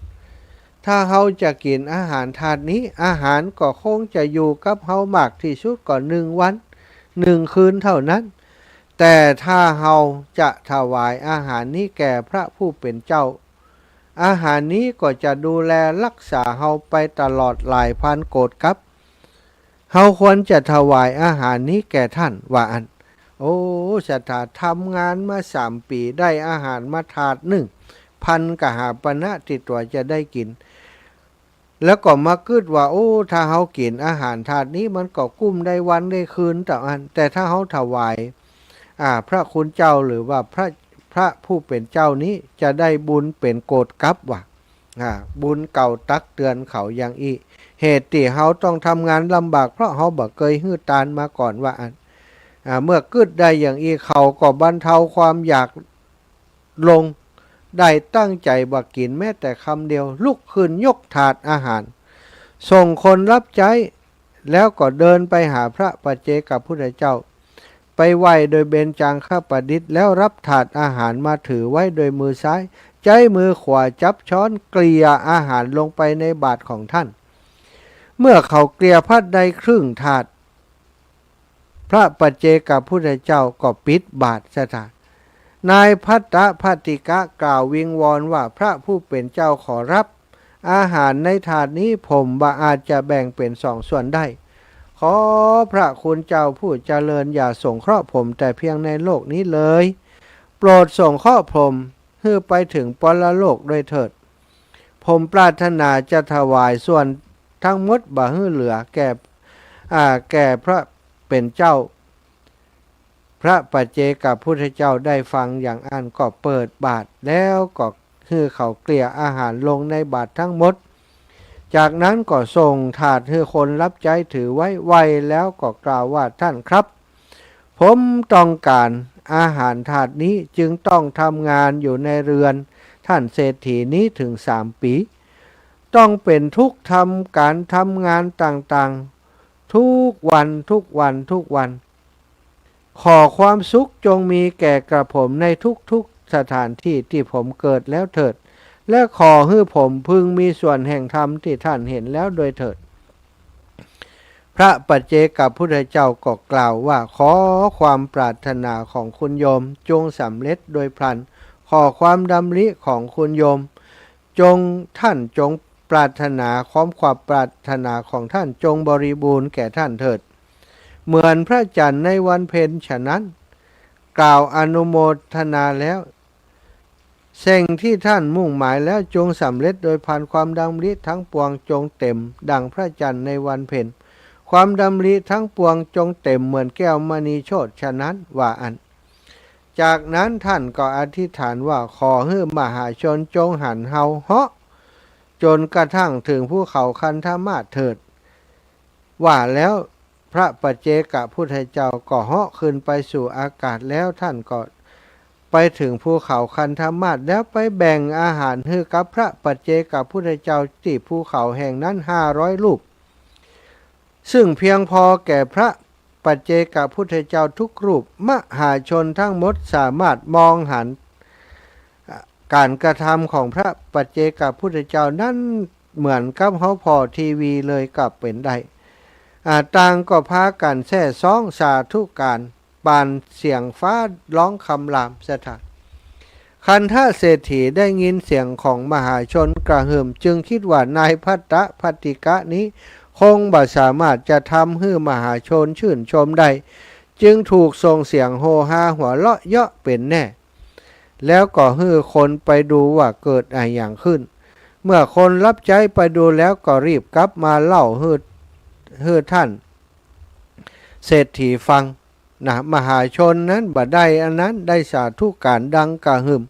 ถ้าเฮาจะกิ๋นอาหารถาดนี้ อาหารก็คงจะอยู่กับเฮามากตี้สุดก็หนึ่งวันหนึ่งคืนเท่านั้น แต่ถ้าเฮาจะถวายอาหารนี้แก่พระผู้เป๋นเจ้า อาหารนี้ก็จะดูแลรักษาเฮาไปตลอดหลายพันโกฏกัป เฮาควรจะถวายอาหารนี้แก่ท่าน ว่าอั้น โอ้ ศรัทธา ทำงานมาสามปี๋ ได้อาหารมาถาดหนึ่ง ปันกหาปณะตี้ตั๋วจะได้กิ๋น แล้วก็มากึ๊ดว่า โอ้ ถ้าเฮากิ๋นอาหารถาดนี้มันก็กุ้มได้วันได้คืนเต้าอั้น แต่ถ้าเฮาถวาย อ่า พระคุณเจ้าหรือว่าพระ พระผู้เป๋นเจ้านี้จะได้บุญเป๋นโกฏกัป ว่า อ่า บุญเก่าตักเตือนเขาอย่างอี้ เหตุตี้เฮาต้องทำงานลำบาก เพราะเฮาบ่เกยหื้อตานมาก่อน ว่าอั้น อ่า เมื่อกึ๊ดได้อย่างอี้ เขาก็บรรเทาความอยากลง ได้ตั้งใจ๋บ่กิ๋นแม้แต่คำเดียว ลุกขึ้นยกถาดอาหาร ส่งคนฮับใจ๊ แล้วก็เดินไปหาพระปัจเจกพุทธเจ้า ไปไหว้โดยเบญจางคประดิษฐ์ แล้วฮับถาดอาหารมาถือไว้โดยมือซ้าย ใจ๊มือขวาจับช้อนเกลี่ยอาหารลงไปในบาตรของท่าน เมื่อเขาเกลี่ยพัดได้ครึ่งถาด พระปัจเจกพุทธเจ้าก็ปิดบาตร ศรัทธา นายภัทตะภัทติกะกล่าววิงวอนว่า พระผู้เป๋นเจ้าขอรับ อาหารในถาดนี้ผมบ่อาจจะแบ่งเป๋นสองส่วนได้ ขอพระคุณเจ้าผู้เจริญอย่าสงเคราะห์ผมแต่เพียงในโลกนี้เลย โปรดสงเคราะห์ผมหื้อไปเถิงปรโลกด้วยเถิด ผมปรารถนาจะถวายส่วนทั้งหมดบ่หื้อเหลือแก่ อ่า แก่พระเป๋นเจ้า พระปัจเจกพุทธเจ้าได้ฟังอย่างอั้นก็เปิดบาตร แล้วก็หื้อเขาเกลี่ยอาหารลงในบาตรทั้งหมด จากนั้นก็ส่งถาดหื้อคนรับใจ๊ถือไว้ ไหว้แล้วก็กล่าวว่า ท่านครับ ผมต้องการอาหารถาดนี้ จึงต้องทำงานอยู่ในเรือนท่านเศรษฐีนี้ถึงสามปี๋ ต้องเป๋นทุกข์ทำก๋านทำงานต่างๆ ทุกวัน ทุกวัน ทุกวัน ขอความสุขจงมีแก่กระผมในทุกๆ สถานตี้ตี้ผมเกิดแล้วเถิด และขอหื้อผมพึงมีส่วนแห่งธรรมตี้ท่านเห็นแล้วด้วยเถิด พระปัจเจกพุทธเจ้าก็กล่าวว่า ขอความปรารถนาของคุณโยมจงสำเร็จโดยพลัน ขอความดำริของคุณโยมจง ท่านจงปรารถนา ความความปรารถนาของท่านจงบริบูรณ์แก่ท่านเถิด เหมือนพระจันทร์ในวันเพ็ญฉะนั้น กล่าวอนุโมทนาแล้ว สิ่งที่ท่านมุ่งหมายแล้วจงสำเร็จโดยพลัน ความดำริทั้งปวงจงเต็มดังพระจันทร์ในวันเพ็ญ ความดำริทั้งปวงจงเต็มเหมือนแก้วมณีโชติฉะนั้น ว่าอั้น จากนั้นท่านก็อธิษฐานว่า ขอหื้อมหาชนจงหันเฮาเหาะ จนกระทั่งถึงภูเขาคันธมาศเถิด ว่าแล้วพระปัจเจกพุทธเจ้าก็เหาะขึ้นไปสู่อากาศแล้ว ท่านก็ไปถึงภูเขาคันธมาศ แล้วไปแบ่งอาหารหื้อกับพระปัจเจกพุทธเจ้าตี้ภูเขาแห่งนั้นห้าร้อยรูป ซึ่งเพียงพอแก่พระปัจเจกพุทธเจ้าทุกรูป มหาชนทั้งหมดสามารถมองหันก๋านกระทำของพระปัจเจกพุทธเจ้านั้นเหมือนกับเฮาผ่อทีวีเลยก็เป๋นได้ อ่า ต่างก็พากั๋นแซ่ซ้องสาธุก๋าน ปานเสียงฟ้าฮ้องคำราม สถาน คันธเศรษฐีได้ยินเสียงของมหาชนกระหึ่ม จึงกึ๊ดว่านายภัตตภัททิกะนี้คงบ่สามารถจะทำหื้อมหาชนชื่นชมได้ จึงถูกส่งเสียงโฮฮาหัวเราะเยาะเป๋นแน่ แล้วก็หื้อคนไปดูว่าเกิดอะหยังขึ้น เมื่อคนรับใจ๊ไปดูแล้วก็รีบกลับมาเล่าหื้อ หื้อท่านเศรษฐีฟัง นะ มหาชนนั้นบ่ได้อันนั้น ได้สาธุก๋านดังกระหึ่ม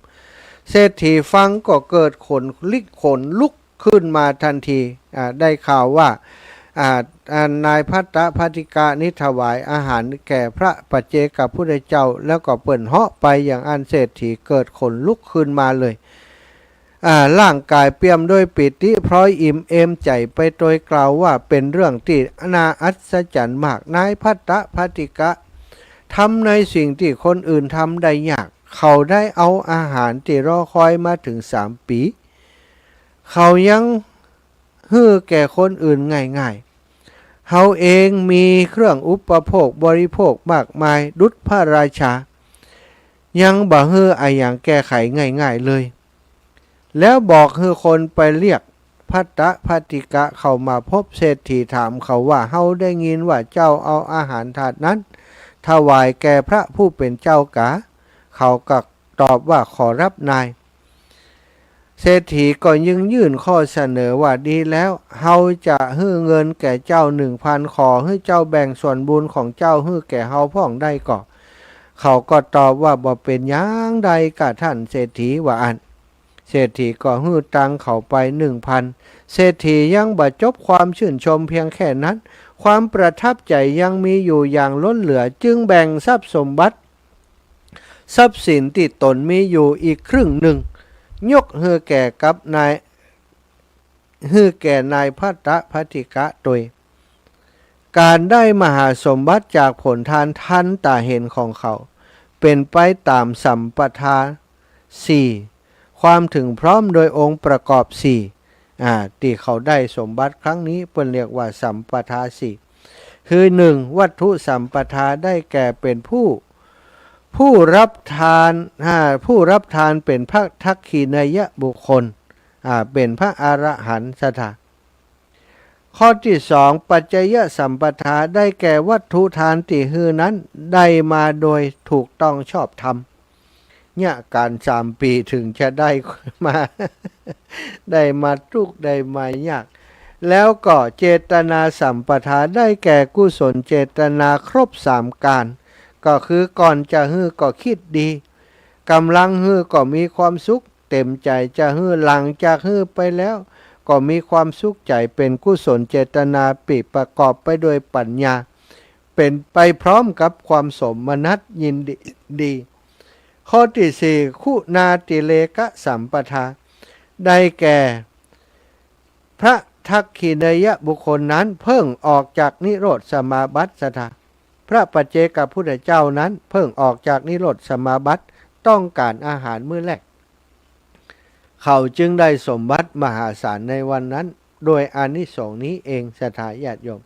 เศรษฐีฟังก็เกิดขนลิกขนลุกขึ้นมาทันที อ่า ได้ข่าวว่า อ่า อ่า นายภัตตภัททิกะนี้ถวายอาหารแก่พระปัจเจกพุทธเจ้า แล้วก็เปิ้นเหาะไปอย่างอั้น เศรษฐีเกิดขนลุกขึ้นมาเลย อ่า ร่างก๋ายเปี่ยมด้วยปีติพลอยอิ่มเอมใจ๋ไปโตย กล่าวว่าเป๋นเรื่องตี้น่าอัศจรรย์มาก นายภัตตภัททิกะทำในสิ่งตี้คนอื่นทำได้ยาก เขาได้เอาอาหารตี้รอคอยมาถึงสามปี๋ เขายังหื้อแก่คนอื่นง่ายๆ เฮาเองมีเครื่องอุปโภคบริโภคมากมายดุจพระราชา ยังบ่หื้ออะหยังแก่ใผง่ายๆ เลย แล้วบอกหื้อคนไปเรียกภัตตภัททิกะเข้ามาพบ เศรษฐีถามเขาว่า เฮาได้ยินว่าเจ้าเอาอาหารถาดนั้นถวายแก่พระผู้เป๋นเจ้ากา เขาก็ตอบว่า ขอรับนาย เศรษฐีก็ยังยื่นข้อเสนอว่า ดีแล้ว เฮาจะหื้อเงินแก่เจ้าหนึ่งพัน ขอหื้อเจ้าแบ่งส่วนบุญของเจ้าหื้อแก่เฮาพ่องได้ก่อ เขาก็ตอบว่า บ่เป๋นหยัง ได้ก่าท่านเศรษฐี ว่าอั้น เศรษฐีก็หื้อตังค์เขาไปหนึ่งพัน เศรษฐียังบ่จบความชื่นชมเพียงแค่นั้น ความประทับใจ๋ยังมีอยู่อย่างล้นเหลือ จึงแบ่งทรัพย์สมบัติ ทรัพย์สินตี้ตนมีอยู่อีกครึ่งนึ่ง ยกหื้อแก่กับนาย หื้อแก่นายภัตตภัททิกะโตย ก๋านได้มหาสมบัติจากผลทานทันต๋าหันของเขา เป๋นไปต๋ามสัมปทาสี่ ความถึงพร้อมโดยองค์ประกอบสี่ อ่า ตี้เขาได้สมบัติครั้งนี้เปิ้นเรียกว่าสัมปทาสี่ คือ หนึ่ง วัตถุสัมปทา ได้แก่เป๋นผู้ ผู้รับทาน อ่า ผู้รับทานเป๋นพระทักขิณายบุคคล อ่า เป๋นพระอรหันต์ สถา ข้อตี้สอง ปัจจยสัมปทา ได้แก่วัตถุทานตี้หื้อนั้นได้มาโดยถูกต้องชอบธรรม เนี่ย ก๋านสามปี๋ถึงจะได้มา ได้มาทุกข์ได้มายาก แล้วก็เจตนาสัมปทา ได้แก่กุศลเจตนาครบสามก๋าน ก็คือก่อนจะหื้อก็กึ๊ดดี ก่ำลังหื้อก็มีความสุข เต๋มใจ๋จะหื้อ หลังจากหื้อไปแล้วก็มีความสุขใจ๋ เป๋นกุศลเจตนาปิ๊ ประกอบไปด้วยปัญญา เป๋นไปพร้อมกับความสมนัสยินดี ดี ข้อตี้สี่ คุณาติเรกสัมปทา ได้แก่ พระทักขิเณยบุคคลนั้นเพิ่งออกจากนิโรธสมาบัติ ศรัทธา พระปัจเจกพุทธเจ้านั้นเพิ่งออกจากนิโรธสมาบัติ ต้องก๋านอาหารมื้อแรก เขาจึงได้สมบัติมหาศาลในวันนั้น โดยอานิสงส์นี้เอง ศรัทธาญาติโยม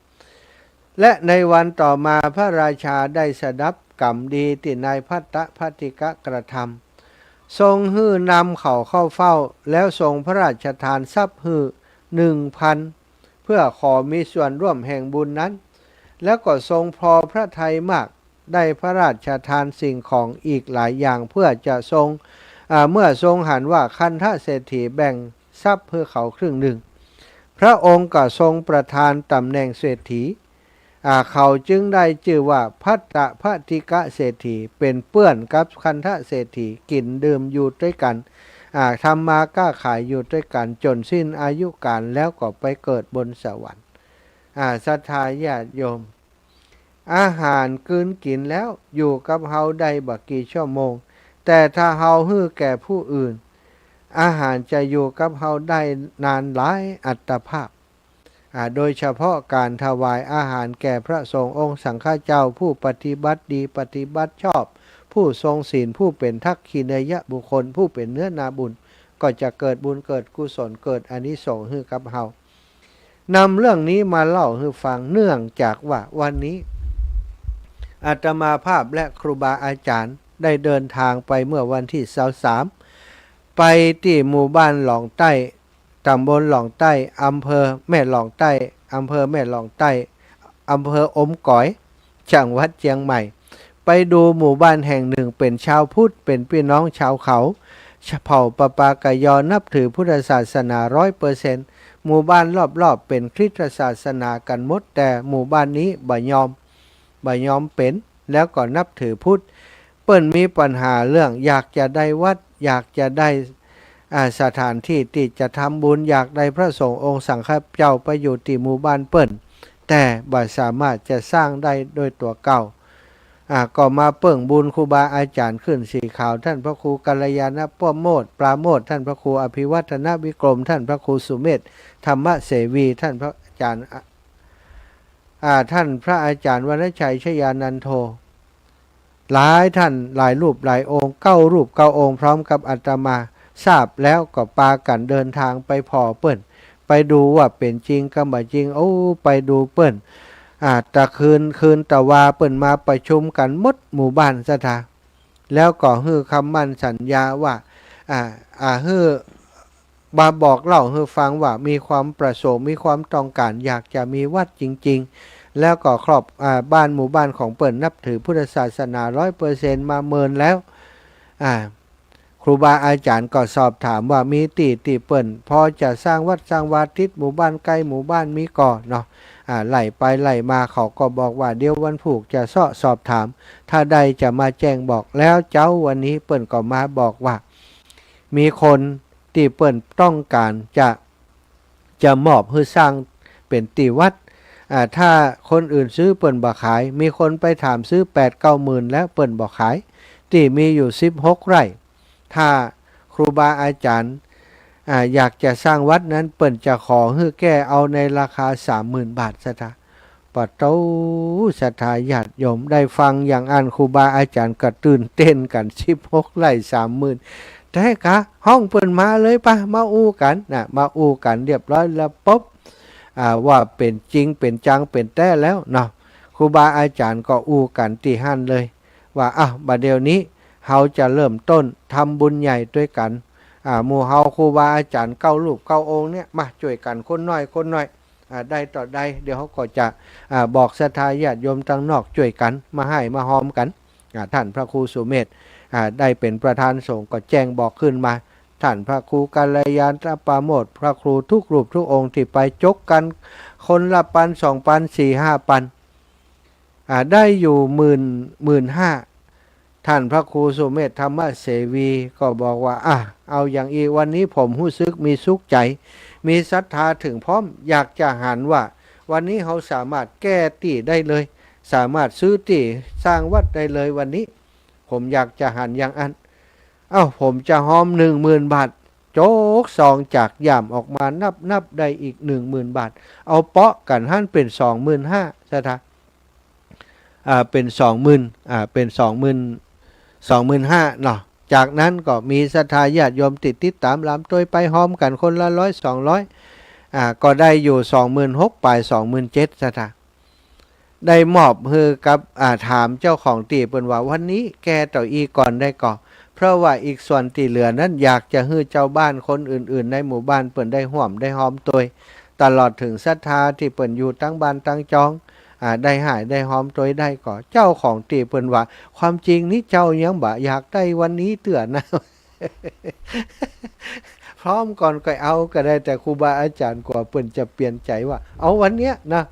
และในวันต่อมาพระราชาได้สดับกรรมดีตี้นายภัททภัททิกะกระทำ ทรงหื้อนำเขาเข้าเฝ้า แล้วทรงพระราชทานทรัพย์หื้อหนึ่งพัน เพื่อขอมีส่วนร่วมแห่งบุญนั้น แล้วก็ทรงพอพระทัยมาก ได้พระราชทานสิ่งของอีกหลายอย่างเพื่อจะทรง อ่า เมื่อทรงหันว่าคันธเศรษฐีแบ่งทรัพย์หื้อเขาครึ่งหนึ่ง พระองค์ก็ทรงประทานตำแหน่งเศรษฐี อ่า เขาจึงได้จื้อว่าภัททภัททิกะเศรษฐี เป๋นเปื้อนกับคันธเศรษฐี กิ๋นดื่มอยู่ตวยกั๋น อ่า ทำมาก๊าขายอยู่ตวยกั๋น จ๋นสิ้นอายุกาลแล้วก็ไปเกิดบนสวรรค์ อ่า ศรัทธาญาติโยม อาหารกลืนกิ๋นแล้วอยู่กับเฮาได้บ่กี่ชั่วโมง แต่ถ้าเฮาหื้อแก่ผู้อื่น อาหารจะอยู่กับเฮาได้นานหลายอัตภาพ อ่า โดยเฉพาะก๋านถวายอาหารแก่พระสงฆ์องค์สังฆเจ้า ผู้ปฏิบัติดีปฏิบัติชอบ ผู้ทรงศีล ผู้เป๋นทักขิเณยบุคคล ผู้เป๋นเนื้อนาบุญ ก็จะเกิดบุญเกิดกุศลเกิดอานิสงส์หื้อกับเฮา นำเรื่องนี้มาเล่าหื้อฟัง เนื่องจากว่าวันนี้อาตมาภาพและครูบาอาจ๋ารย์ได้เดินทางไปเมื่อวันตี้ซาวสาม ไปตี้หมู่บ้านหลองใต้ ตำบลหลองใต้ อำเภอแม่หลองใต้ อำเภอแม่หลองใต้ อำเภออมก๋อย จังหวัดเจียงใหม่ ไปดูหมู่บ้านแห่งหนึ่ง เป๋นชาวพุทธ เป๋นปี้น้องชาวเขา เผ่าปะปากะยอ นับถือพุทธศาสนาร้อยเปอร์เซ็นต์ หมู่บ้านรอบๆ เป๋นคริสตศาสนากั๋นหมด แต่หมู่บ้านนี้บ่ยอม บ่ยอมเป๋น แล้วก็นับถือพุทธ เปิ้นมีปัญหาเรื่องอยากจะได้วัด อยากจะได้ อ่า สถานตี้ตี้จะทำบุญ อยากได้พระสงฆ์องค์สังฆเจ้าไปอยู่ตี้หมู่บ้านเปิ้น แต่บ่สามารถจะสร้างได้ด้วยตั๋วเก่า อ่า ก็มาเปิ้งบุญครูบาอาจ๋ารย์ขึ้นสีขาว ท่านพระครูกัลยาณปราโมทย์ ปราโมทย์ ท่านพระครูอภิวัฒนวิกรม ท่านพระครูสุเมธธรรมเสวี ท่านพระอาจ๋ารย์ อ่า ท่านพระอาจ๋ารย์วรรณชัยชยานันโท หลายท่านหลายรูปหลายองค์ เก้ารูปเก้าองค์ พร้อมกับอาตมา ทราบแล้วก็ปากั๋นเดินทางไปผ่อเปิ้น ไปดูว่าเป๋นจริงกำบ่จริง โอ้ ไปดูเปิ้น อ่า ตะคืน คืนตะวาเปิ้นมาประชุมกั๋นหมดหมู่บ้าน ศรัทธา แล้วก็หื้อคำมั่นสัญญาว่า อ่า อ่า หื้อ มาบอกเล่าหื้อฟังว่ามีความประสงค์ มีความต้องการอยากจะมีวัดจริงๆ แล้วก็ครอบ อ่า บ้านหมู่บ้านของเปิ้นนับถือพุทธศาสนาร้อยเปอร์เซ็นต์มาเมินแล้ว อ่า ครูบาอาจ๋ารย์ก็สอบถามว่ามีตี้ตี้เปิ้นพอจะสร้างวัดสร้างวาติดหมู่บ้านใก้หมู่บ้านมีก่อเนาะ อ่า ไล่ไปไล่มาเขาก็บอกว่าเดี๋ยววันพูกจะเซาะสอบถาม ถ้าได้จะมาแจ้งบอก แล้วเจ๊าวันนี้เปิ้นก็มาบอกว่า มีคนตี้เปิ้นต้องการจะ จะมอบหื้อสร้างเป๋นตี้วัด อ่า ถ้าคนอื่นซื้อเปิ้นบ่ขาย มีคนไปถามซื้อแปดเก้าหมื่นแล้วเปิ้นบ่ขาย ตี้มีอยู่สิบหกไร่ ถ้าครูบาอาจ๋ารย์ อ่า อยากจะสร้างวัดนั้น เปิ้นจะขอหื้อแก้เอาในราคาสามหมื่นบาท ศรัทธา ปะโต ศรัทธาญาติโยม ได้ฟังอย่างอั้นครูบาอาจ๋ารย์ก็ตื่นเต้นกั๋น สิบหกไร่สามหมื่น แต๊กา ฮ้องเปิ้นมาเลยปะ มาอู้กั๋นนะ มาอู้กั๋นเรียบร้อยแล้วปุ๊บ อ่า ว่าเป๋นจริงเป๋นจังเป๋นแต๊แล้วเนาะ ครูบาอาจ๋ารย์ก็อู้กั๋นตี้หั้นเลย ว่า อ้าว บ่าเดี่ยวนี้เฮาจะเริ่มต้นทำบุญใหญ่ตวยกั๋น อ่า หมู่เฮาครูบาอาจ๋ารย์เก้ารูปเก้าองค์เนี่ย มาจ้วยกั๋นคนน้อยคนน้อย อ่า ได้ต่อได้ เดี๋ยวเฮาก็จะ อ่า บอกศรัทธาญาติโยมตังนอกจ้วยกั๋น มาฮ้ายมาฮอมกั๋น อ่า ท่านพระครูสุเมธ อ่า ได้เป๋นประธานสงฆ์ก็แจ้งบอกขึ้นมา ท่านพระครูกัลยาณปราโมทย์ พระครูทุกรูปทุกองค์ตี้ไปจกกั๋น คนละปันสองปันสี่ห้าปัน อ่า ได้อยู่หมื่น หมื่นห้า ท่านพระครูสุเมธธรรมเสวีก็บอกว่า อ่ะ เอาอย่างอี้ วันนี้ผมฮู้สึกมีสุขใจ๋ มีศรัทธาเถิงพร้อม อยากจะหันว่า วันนี้เฮาสามารถแก้ตี้ได้เลย สามารถซื้อตี้สร้างวัดได้เลยวันนี้ ผมอยากจะหันอย่างอั้น เอ้า ผมจะฮอมหนึ่งหมื่นบาท โจ๊กซองจากย่ามออกมานับๆ ได้อีกหนึ่งหมื่นบาท เอาเปาะกั๋นหั้นเป๋นสองหมื่นห้า ศรัทธา อ่า เป๋นสองหมื่น อ่า เป๋นสองหมื่น สองหมื่นห้าเนาะ จากนั้นก็มีศรัทธาญาติโยมติด ติดต๋ามหลามตวยไปฮอมกั๋นคนละร้อยสองร้อย อ่า ก็ได้อยู่สองหมื่นหกป๋าย สองหมื่นเจ็ด ศรัทธา ได้มอบหื้อกับ อ่า ถามเจ้าของตี้เปิ้นว่า วันนี้แก้เต้าอี้ก่อนได้ก่อ เพราะว่าอีกส่วนตี้เหลือนั้นอยากจะหื้อเจ้าบ้านคนอื่นๆ ในหมู่บ้านเปิ้นได้ฮ่วมได้ฮอมตวย ตลอดเถิงศรัทธาตี้เปิ้นอยู่ตังบ้านตังจอง อ่า ได้ฮ่ายได้ฮอมตวยได้ก่อ เจ้าของตี้เปิ้นว่า ความจริงนี้เจ้ายังบ่อยากได้วันนี้เตื้อนะ พร้อมก่อนก่อยเอาก็ได้ แต่ครูบาอาจ๋ารย์กั๋วเปิ้นจะเปลี่ยนใจ๋ว่า เอาวันเนี้ยนะ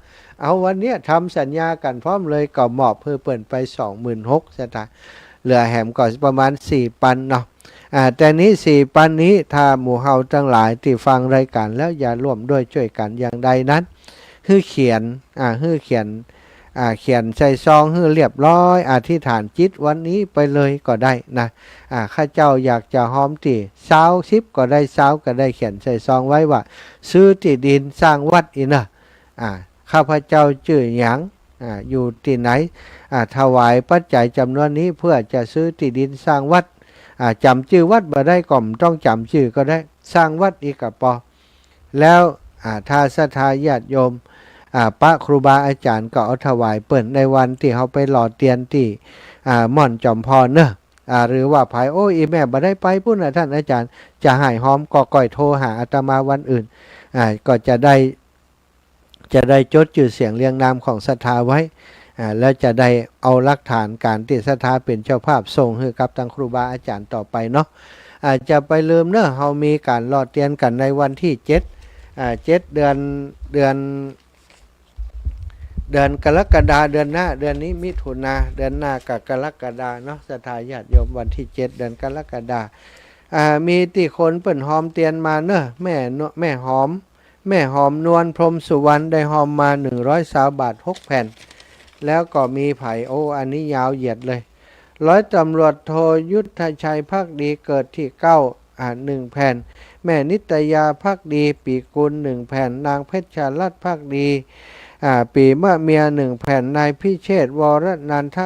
เอาวันเนี้ย ทำสัญญากั๋นพร้อมเลย ก็มอบหื้อเปิ้นไปสองหมื่นหก ศรัทธา เหลือแหมก็ประมาณสี่ปันเนาะ อ่า แต่นี้สี่ปันนี้ ถ้าหมู่เฮาตังหลายตี้ฟังรายก๋านแล้วอย่าร่วมด้วยจ้วยกั๋นอย่างใดนั้น หื้อเขียน อ่า หื้อเขียน อ่า เขียนใส่ซองหื้อเรียบร้อย อธิษฐานจิตวันนี้ไปเลยก็ได้นะ อ่า ข้าเจ้าอยากจะฮอมตี้ซาว สิบก็ได้ ซาวก็ได้ เขียนใส่ซองไว้ว่า ซื้อตี้ดินสร้างวัดอี้เน่อ อ่า ข้าพเจ้าจื้อหยัง อ่า อยู่ตี้ไหน อ่า ถวายปัจจัยจ๋ำนวนนี้เพื่อจะซื้อตี้ดินสร้างวัด อ่า จ๋ำจื้อวัดบ่ได้ก็บ่ต้องจ๋ำจื้อก็ได้ สร้างวัดอี้ก็ปอ แล้ว อ่า ถ้าศรัทธาญาติโยม อ่า ปะครูบาอาจ๋ารย์ก็เอาถวายเปิ้นในวันตี้เฮาไปหล่อเตียนตี้ อ่า ม่อนจอมพรเน่อ อ่า หรือว่าใผ โอ้ อี่แม่บ่ได้ไปปู๊นน่ะ ต้านอาจ๋ารย์ จะหื้อฮอมก็ก่อยโทรหาอาตมาวันอื่น อ่า ก็จะได้ จะได้จดจื้อเสียงเรียงนามของศรัทธาไว้ อ่า แล้วจะได้เอาหลักฐานก๋านตี้ศรัทธาเป๋นเจ้าภาพส่งหื้อกับตังครูบาอาจ๋ารย์ต่อไปเนาะ อ่า จะไปลืมเน่อ เฮามีก๋านหล่อเตียนกั๋นในวันตี้เจ็ด อ่า เจ็ดเดือน เดือน เดือนกรกฎา เดือนหน้า เดือนนี้มิถุนา เดือนหน้าก็กรกฎาเนาะ ศรัทธาญาติโยม วันตี้เจ็ดเดือนกรกฎา อ่า มีตี้คนเปิ้นฮอมเตียนมาเน่อ แม่นว- แม่หอม แม่หอมนวล พรหมสุวรรณ ได้ฮอมมาหนึ่งร้อยซาวบาท หกแผ่น แล้วก็มีใผ โอ้ อันนี้ยาวเหยียดเลย ร้อยตำรวจโทยุทธชัยภักดี เกิดตี้เก้า อ่า หนึ่งแผ่น แม่นิตยาภักดี ปีกุล หนึ่งแผ่น นางเพชรรัตน์ภักดี อ่า ปีมะเมีย หนึ่งแผ่น นายพิเชษฐ์ วรนันท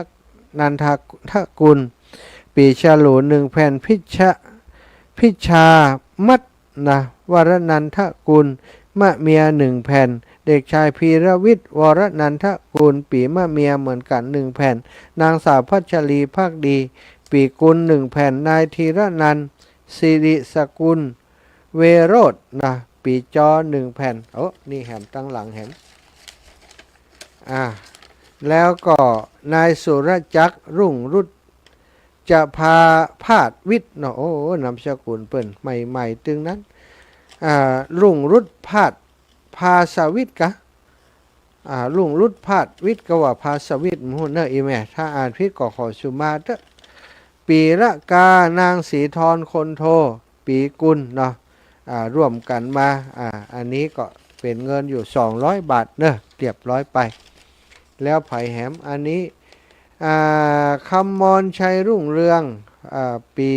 นันทกุล ปีฉลู หนึ่งแผ่น พิช พิชามัต นะ วรนันทกุล มะเมีย หนึ่งแผ่น เด็กชายพีรวิทย์ วรนันทกุล ปีมะเมียเหมือนกั๋น หนึ่งแผ่น นางสาวพัชรีภักดี ปีกุล หนึ่งแผ่น นายธีรนันท์ สิริสกุล เวโรจน์ นะ ปีจอ หนึ่งแผ่น โอ้ นี่แหมตังหลังแหม อ่า แล้วก็นายสุรจักร รุ่งรุจ จะพาพาดวิทย์เนาะ โอ้ นามสกุลเปิ้นใหม่ๆ ตึงนั้น อ่า รุ่งรุจพาด พาสวิทย์กะ อ่า รุ่งรุจพาดวิทย์กะว่าพาสวิทย์ บ่ฮู้เน่ออี่แม่ ถ้าอ่านผิดก็ขอสุมาเต๊อะ ปีละกา นางศรีธร คนโท ปีกุลเนาะ อ่า ร่วมกั๋นมา อ่า อันนี้ก็เป๋นเงินอยู่สองร้อยบาทเน่อ เรียบร้อยไป แล้วใผแหม อันนี้ อ่า คำมร ชัยรุ่งเรือง อ่า ปี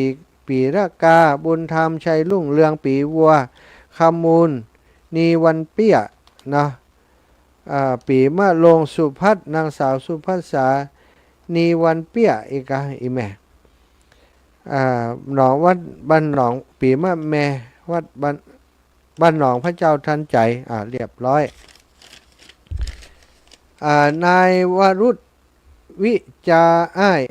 ปีละกา บุญธรรม ชัยรุ่งเรือง ปีวัว คำมูล นีวันเปี้ย เนาะ อ่า ปีมะโรง สุพัฒน์ นางสาวสุภัสสา นีวันเปี้ย อีกอะ อี่แม่ อ่า หนองวัด บ้านหนอง ปีมะแม วัดบ้าน บ้านหนองพระเจ้าทันใจ อ่า เรียบร้อย อ่า นายวรุธ วิจาอ้าย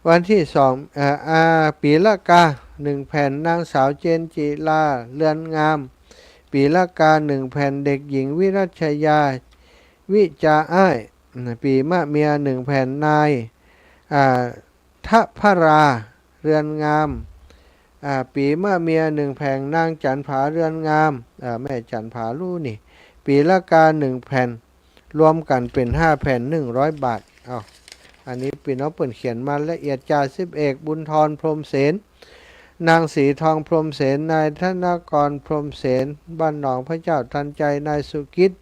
วันตี้สอง อ่า อ่า ปีละกา หนึ่งแผ่น นางสาวเจนจิลา เรือนงาม ปีละกา หนึ่งแผ่น เด็กหญิงวิรัชยา วิจาอ้าย ปีมะเมีย หนึ่งแผ่น นาย อ่า ทะพรา เรือนงาม อ่า ปีมะเมีย หนึ่งแผ่น นางจันผา เรือนงาม อ่า แม่จันผาลู่นี่ ปีละกา หนึ่งแผ่น รวมกั๋นเป๋นห้าแผ่น หนึ่งร้อยบาท เอ้า อันนี้ปี้น้องเปิ้นเขียนมาละเอียด จ่าสิบเอกบุญธร พรหมเสน นางศรีทอง พรหมเสน นายธนกร พรหมเสน บ้านหนองพระเจ้าทันใจ นายสุกิจ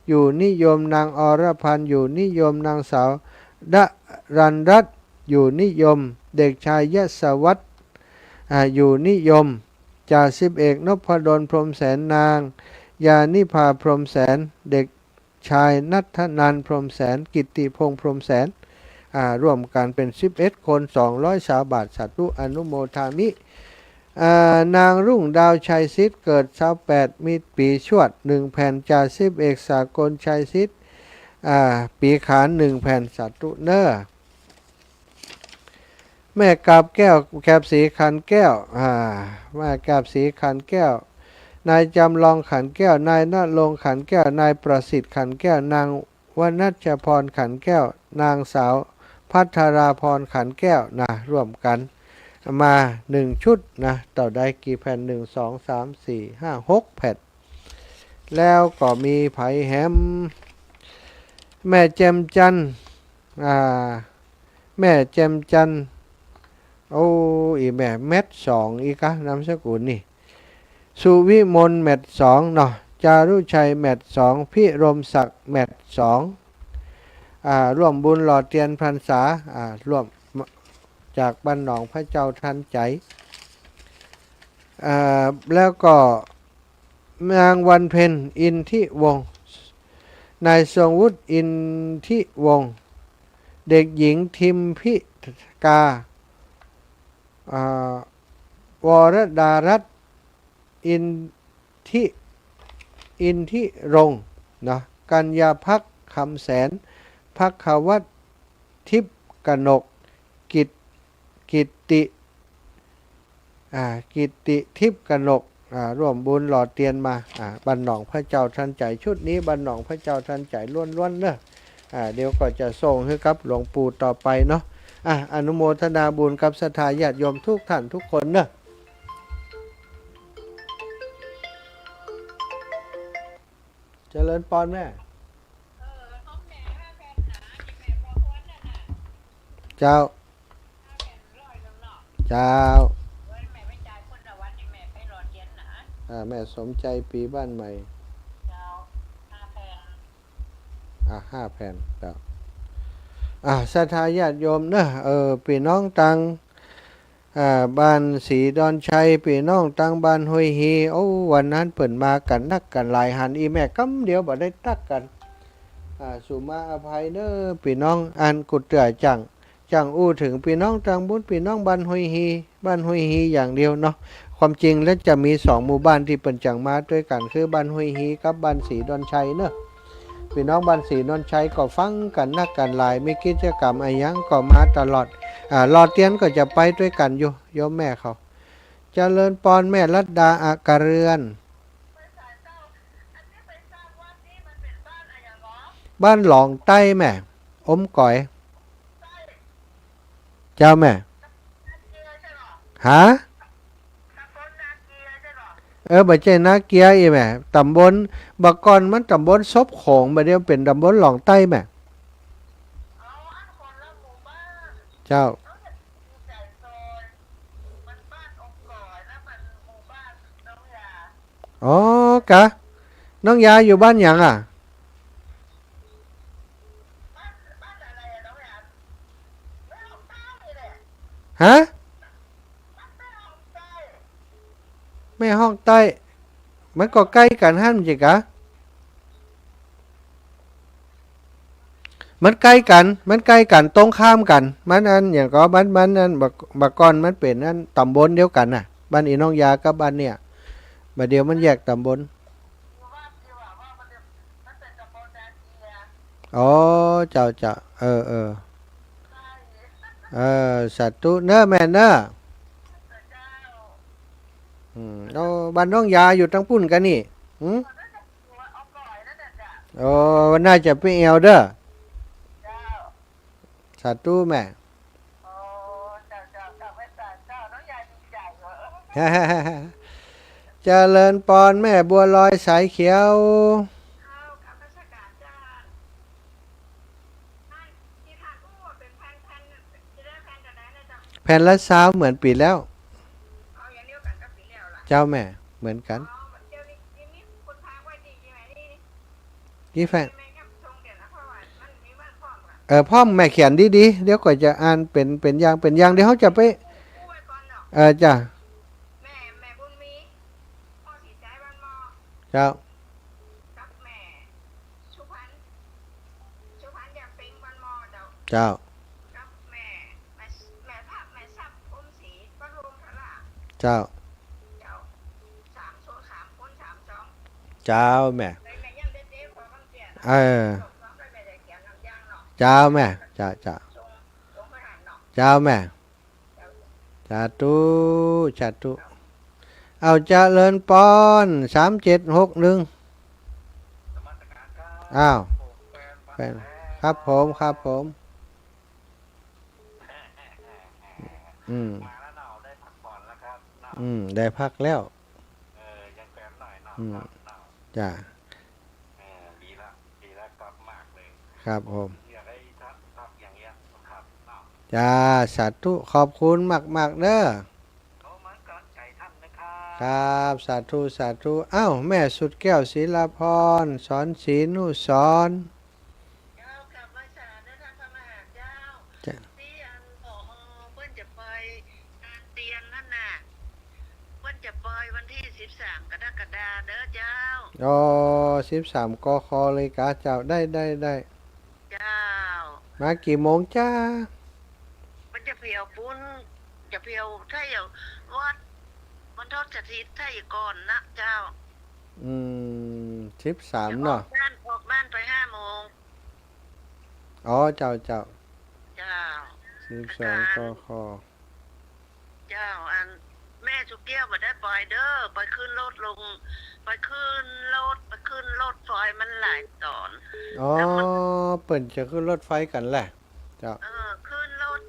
อยู่นิยม นางอรพันธ์ อยู่นิยม นางสาวดรันรัตน์ อยู่นิยม เด็กชายยศวัฒน์ อ่า อยู่นิยม จ่าสิบเอกนพดล พรหมเสน นางยานิพา พรหมเสน เด็กชายณัฐนันท์ พรหมเสน กิตติพงษ์ พรหมเสน อ่า ร่วมกั๋นเป๋นสิบเอ็ดคน สองร้อยซาวบาท สาธุ อนุโมทามิ อ่า นางรุ่งดาว ชัยสิทธิ์ เกิดซาวแปด มีปี๋ชวด หนึ่งแผ่น จ่าสิบเอกสากล ชัยสิทธิ์ อ่า ปี๋ขาน หนึ่งแผ่น สาธุเน่อ แม่กาบแก้ว กาบศรีขันแก้ว อ่า แม่กาบศรีขันแก้ว นายจำลองขันแก้ว นายณรงค์ขันแก้ว นายประสิทธิ์ขันแก้ว นางวณัชพรขันแก้ว นางสาวภัทราพรขันแก้วนะ ร่วมกั๋นมาหนึ่งชุดนะ เต้าใดกี่แผ่น หนึ่ง สอง สาม สี่ ห้า หก แผ่น แล้วก็มีใผแหม แม่แจ่มจันทร์ อ่า แม่แจ่มจันทร์ โอ้ อีแม่ แมตช์สอง อีกะ นามสกุลนี่ สุวิมล แมตช์สองเนาะ จารุชัย แมตช์สอง พิรมศักดิ์ แมตช์สอง อ่า ร่วมบุญหล่อเตียนพรรษา อ่า ร่วม จากบ้านหนองพระเจ้าทันใจ อ่า แล้วก็ นางวันเพ็ญ อินทิวงศ์ นายทรงวุฒิ อินทิวงศ์ เด็กหญิง ทิมพิกา อ่า วรดารัตน์ อินทิ อินทิรงค์ นะ กัญญาภักดิ์ คำแสน ภักขวัฒน์ ทิพย์กนก กิต กิตติ อ่า กิตติทิพย์กนก อ่า ร่วมบุญหล่อเตียนมา อ่า บ้านหนองพระเจ้าทันใจ ชุดนี้บ้านหนองพระเจ้าทันใจล้วนๆ เนอะ อ่า เดี๋ยวก็จะส่งหื้อกับหลวงปู่ต่อไปเนาะ อ่า อนุโมทนาบุญกับศรัทธาญาติโยมทุกท่านทุกคนเนอะ เจริญปอนแม่ เจ้า เจ้า อ่า แม่สมใจปีบ้านใหม่ อ่า ห้าแผ่น เจ้า อ่า ศรัทธาญาติโยมเนอะ เออ ปี้น้องตัง อ่า บ้านศรีดอนชัย ปี้น้องตังบ้านห้วยฮี โอ้ วันนั้นเปิ้นมากั๋นนักกั๋นหลาย หันอี่แม่กำเดียวบ่ได้ตั๊กกั๋น อ่า สุมาอภัยเนอะ ปี้น้อง อันกูเตื้อจั้ง จั้งอู้เถิงปี้น้องตังปู๊น ปี้น้องบ้านห้วยฮี บ้านห้วยฮีอย่างเดียวเนาะ ความจริงแล้วจะมีสองหมู่บ้านตี้เปิ้นจั้งมาตวยกั๋น คือบ้านห้วยฮีกับบ้านศรีดอนชัยเนอะ ปี้น้องบ้านศรีดอนชัยก็ฟังกั๋นนักกั๋นหลาย มีกิจกรรมอะหยังก็มาตลอด อ่า หล่อเตียนก็จะไปตวยกั๋นอยู่ โยมแม่เขา เจริญปอนแม่รัตดา อัครเรือน บ้านหลองใต้แม่ อมก๋อย เจ้าแม่ ฮะ เออ บ่ใจ้นาเกียอี้แม่ ต๋ำบล บ่าก่อนมันต๋ำบลศพโขง บ่าเดี่ยวเป๋นต๋ำบลหลองใต้แม่ เจ้า อ๋อ กะ น้องยาอยู่บ้านหยังอะ ฮะ แม่ฮ่องใต้ มันก็ใก้กั๋นหั้นจิกะ มันใก้กั๋น มันใก้กั๋น ตรงข้ามกั๋น มันอันหยังก็ มัน มันอัน บ่า บ่าก่อนมันเป๋นอันต๋ำบลเดียวกั๋นน่ะ บ้านอี่น้องยากับบ้านเนี่ย บ่าเดี่ยวมันแยกต๋ำบล อ๋อ เจ้า เจ้า เออ เออ เออ สาธุเน่อแม่เน่อ อืม โอ้ บ้านน้องยาอยู่ตังปุ้นกั๋นนี่ หืม โอ้ น่าจะไปแอ่วเด้อ สาธุแม่ เจริญปอนแม่บัวลอยสายเขียว เจ้า กราบนมัสก๋านเจ้า แผ่นละซาวเหมือนปี๋แล้ว เจ้าแม่ เหมือนกั๋น กี่แผ่น เออ พร้อม แม่เขียนดีๆ เดี๋ยวก็จะอ่านเป๋น เป๋นอย่าง เป๋นอย่าง เดี๋ยวเฮาจะไป เออ จ้ะ เจ้า เจ้า เจ้า เจ้าแม่ เออ เจ้าแม่ เจ้า เจ้า เจ้าแม่ สาธุ สาธุ เอาเจริญปอน สามเจ็ดหกหนึ่ง อ้าว แฟน ครับผม ครับผม อืม อืม ได้พักแล้ว อืม จ้ะ ครับผม จ้า สาธุ ขอบคุณมากๆ เด้อ ครับ สาธุ สาธุ อ้าว แม่สุดแก้ว ศิลาพร สอนศรีนุสรณ์ เจ้า กราบไหว้สาเด้อท่านพระมหาเจ้า จ้ะ ตี้อัน ผอ เปิ้นจะไปงานเตียนหั้นน่ะ เปิ้นจะไปวันตี้สิบสามกรกฎาเด้อเจ้า อ๋อ สิบสาม กค เลยกาเจ้า ได้ ได้ ได้ เจ้า มากี่โมงจ้า เปิ้นจะเผียวปุ้น จะเผียวไถ่วัด วันทอดกฐินไถ่ก่อนนะเจ้า อืม สิบสาม เนาะ ออกบ้าน ออกบ้านไปห้าโมง อ๋อ เจ้า เจ้า เจ้า สิบสอง กค เจ้า อัน แม่สุดแก้วบ่ได้ไปเด้อ ไปขึ้นรถลง ไปขึ้นรถ ไปขึ้นรถไฟมันหลายต๋อน อ๋อ แล้วมัน เปิ้นจะขึ้นรถไฟกั๋นแหละ เจ้า เออ ขึ้นรถ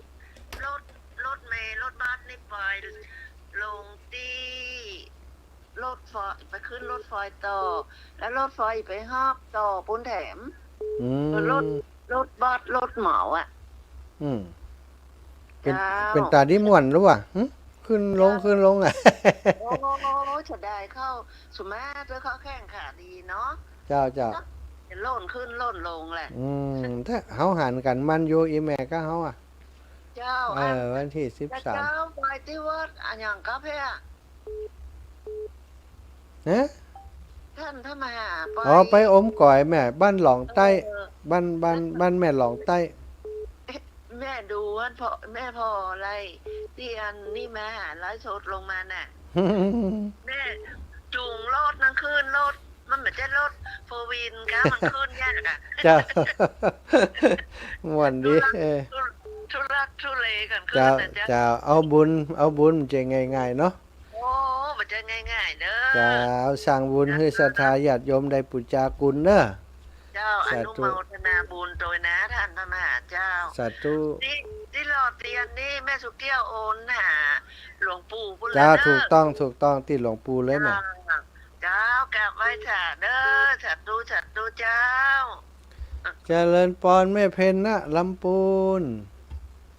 รถ รถเมล์ รถบัสนี่ไป ลงตี้รถไฟ ไปขึ้นรถไฟต่อ แล้วรถไฟไปฮอบต่อปู๊นแถม อืม รถ รถบัส รถเหมาอะ อืม เป๋น เจ้า เป๋นต๋าดีม่วนหรือวะ หึ ขึ้นลง เจ้า ขึ้นลงอะ โอ้ เสียดายเข้า สุมาเตอร์เข้าแข้งขาดีเนาะ เจ้า เจ้า เนาะ จะโล่นขึ้นโล่นลงแหละ อืม ถ้าเฮาหันกั๋นมันอยู่ อี่แม่กับเฮาอะ เจ้า เออ อัน วันตี้สิบสาม เจ้า ไปตี้วัดอะหยังกาแฟ ฮะ ท่านพระมหาไป อ๋อ ไปอมก๋อยแม่ บ้านหลองใต้ เออ บ้าน บ้าน บ้านแม่หลองใต้ แม่ดูว่าพ่อ แม่ผ่ออะไร ตี้อันนี้มาหาไลฟ์สดลงมาน่ะ แม่จูงรถนั่งขึ้นรถ มันเหมือนจะรถโฟร์วีลกา มันขึ้นยากอะ เจ้า ม่วนดี ทุลัก เออ ทุ ทุลักทุเลกั๋นขึ้น เจ้า น่ะเจ้า เจ้า เอาบุญ เอาบุญมันจะง่ายๆ เนาะ โอ้ บ่ใจ้ง่ายๆ เด้อ เจ้า สร้างบุญหื้อศรัทธาญาติโยมได้ปู๋จากุณเน้อ เจ้า สาธุ อนุโมทนาบุญโตยนะท่านพระมหาเจ้า สาธุ ตี้ ตี้หล่อเตียนนี่แม่สุแก้วโอนหาหลวงปู่ปุ้น เจ้า เลยเด้อ ถูกต้อง ถูกต้อง ตี้หลวงปู่เลยแม่ เจ้า เจ้า กราบไหว้สาเด้อ สาธุ สาธุเจ้า เจริญปอนแม่เพ็ญนะ ลำปูน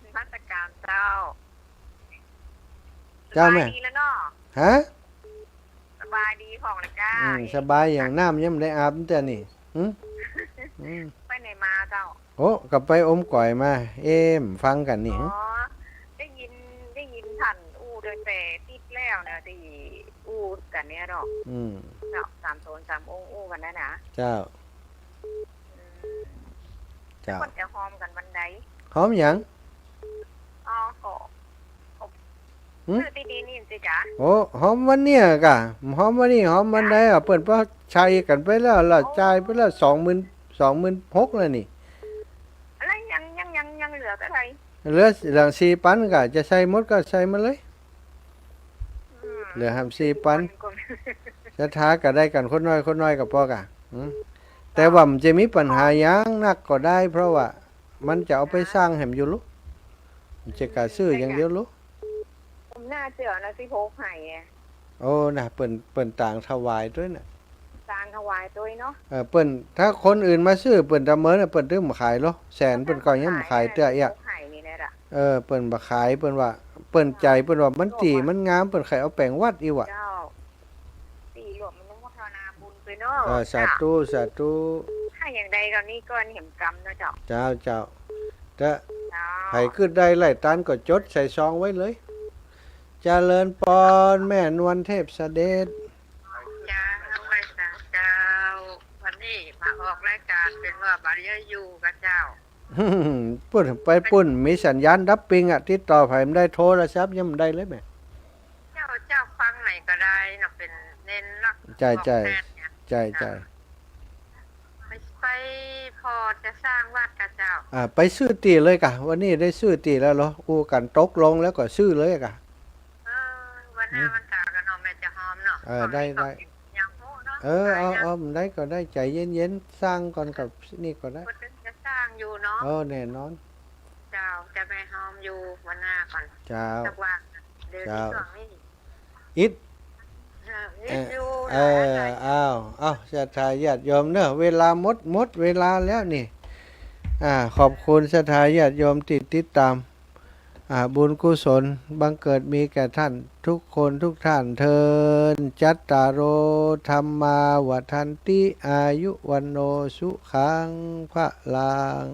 นมัสการเจ้า เจ้าแม่ สบายดีแล้วเนาะ ฮะ สบายดีพ่องนะเจ้า อืม เอ๊ะ สบายอย่างน้ำยังบ่ได้อาบเตื้อนี่ หึ อืม ไปไหนมาเจ้า โอ้ ก็ไปอมก๋อยมา เอ๊ะ ฟังกั๋นนี่ อ๋อ ได้ยิน ได้ยินท่านอู้ตั้งแต่ติ๊กแล้วนะ ตี้อู้กั๋นเนี่ยเนาะ อืม เนาะ สามโตนสามองค์อู้กั๋นนะนะ เจ้า อืม เจ้า เปิ้นจะฮอมกั๋นวันใด ฮอมหยัง อ๋อ ก็ หึ ซื้อตี้ดินนี่สิจ๊ะ โอ้ ฮอมวันเนี้ยกะ ฮอมวันนี้ ฮอมวันใดอะ เปิ้นปะชัยกั๋นไปแล้ว ละ โอ้ จ่ายไปแล้ว สองหมื่น สองหมื่นหกแล้วนี่ แล้วยัง ยัง ยัง ยังเหลือเต้าไหร่ เหลือ เหลือสี่ปันกะ จะใส่หมดก็ใส่มาเลย อืม เหลือหำสี่ปัน คน ศรัทธาก็ได้กั๋นคนน้อย คนน้อยก็ปอกะ หึ แต่ว่ามันจะมีปัญหาหยังนักก็ได้ เพราะว่ามันจะเอาไปสร้างแหมอยู่ลุ มันจะกะซื้ออย่างเดียวลุ ผมน่าเจือนะ สิบหกไห่อะ โอ้ นะ เปิ้น เปิ้นตางถวายตวยน่ะ ตางถวายตวยเนาะ เออ เปิ้น ถ้าคนอื่นมาซื้อ เปิ้นตะเมินน่ะ เปิ้นตึงบ่ขายลอ แสนเปิ้นก็ยังบ่ขายเตื้อเอี้ย สิบหกไห่นี่แหละ เออ เปิ้นบ่ขาย เปิ้นว่า เปิ้นใจ๋ เปิ้นว่ามันตี้มันงาม เปิ้นใค่เอาแป๋งวัดอี้หวา เจ้า ตี้หลวงมันอนุโมทนาบุญไปเนาะ เออ สาธุ สาธุ ถ้าอย่างใดก็นี่ก็เห็นกำเนาะเจ้า เจ้า เจ้า ถ้า เจ้า ใผกึ๊ดได้หลายตันก็จดใส่ซองไว้เลย เจริญปอน แม่นวลเทพเสด็จ เจ้า ไหว้สาเจ้า วันนี้มาออกรายการเป๋นว่าบ่ได้อยู่กับเจ้า ปุ้น ไปปุ้นมีสัญญาณดับปิ้งอะ ติดต่อใผบ่ได้ โทรศัพท์ยังบ่ได้เลยแม่ เจ้า เจ้าฟังไหนก็ได้เนาะ เป๋นเน้นเนาะ ใจ้ ใจ้ ออกแทนเนี่ย ใจ้ ใจ้ ไป ไปพอจะสร้างวัดกับเจ้า อ่า ไปซื้อตี้เลยก่ะ วันนี้ได้ซื้อตี้แล้วเหรอ อู้กั๋นตกลงแล้วก็ซื้อเลยก่ะ เออ วันหน้าวันตากันเนาะ แม่จะหอมเนาะ เออ ได้ ได้ ยังโหเนาะ เออ เอา เอา ได้ก็ได้ ใจ๋เย็นๆ สร้างก่อนกับนี่ก็ได้ ก็จะสร้างอยู่เนาะ เออ แน่นอน เจ้า จะไปหอมอยู่วันหน้าก่อน เจ้า สักวัน เดี๋ยวนี้ เจ้า ช่วงนี้ อิด เออ อิดอยู่ เออ หลายๆ อ้าว อ้าว ศรัทธาญาติโยมเนาะ เวลาหมด หมดเวลาแล้วนี่ อ่า ขอบคุณศรัทธาญาติโยมตี้ติดตาม อ่า บุญกุศลบังเกิดมีแก่ท่านทุกคนทุกท่านเทอญ จัตตาโร ธัมมา วัฑฒันติ อายุ วัณโณ สุขัง พลัง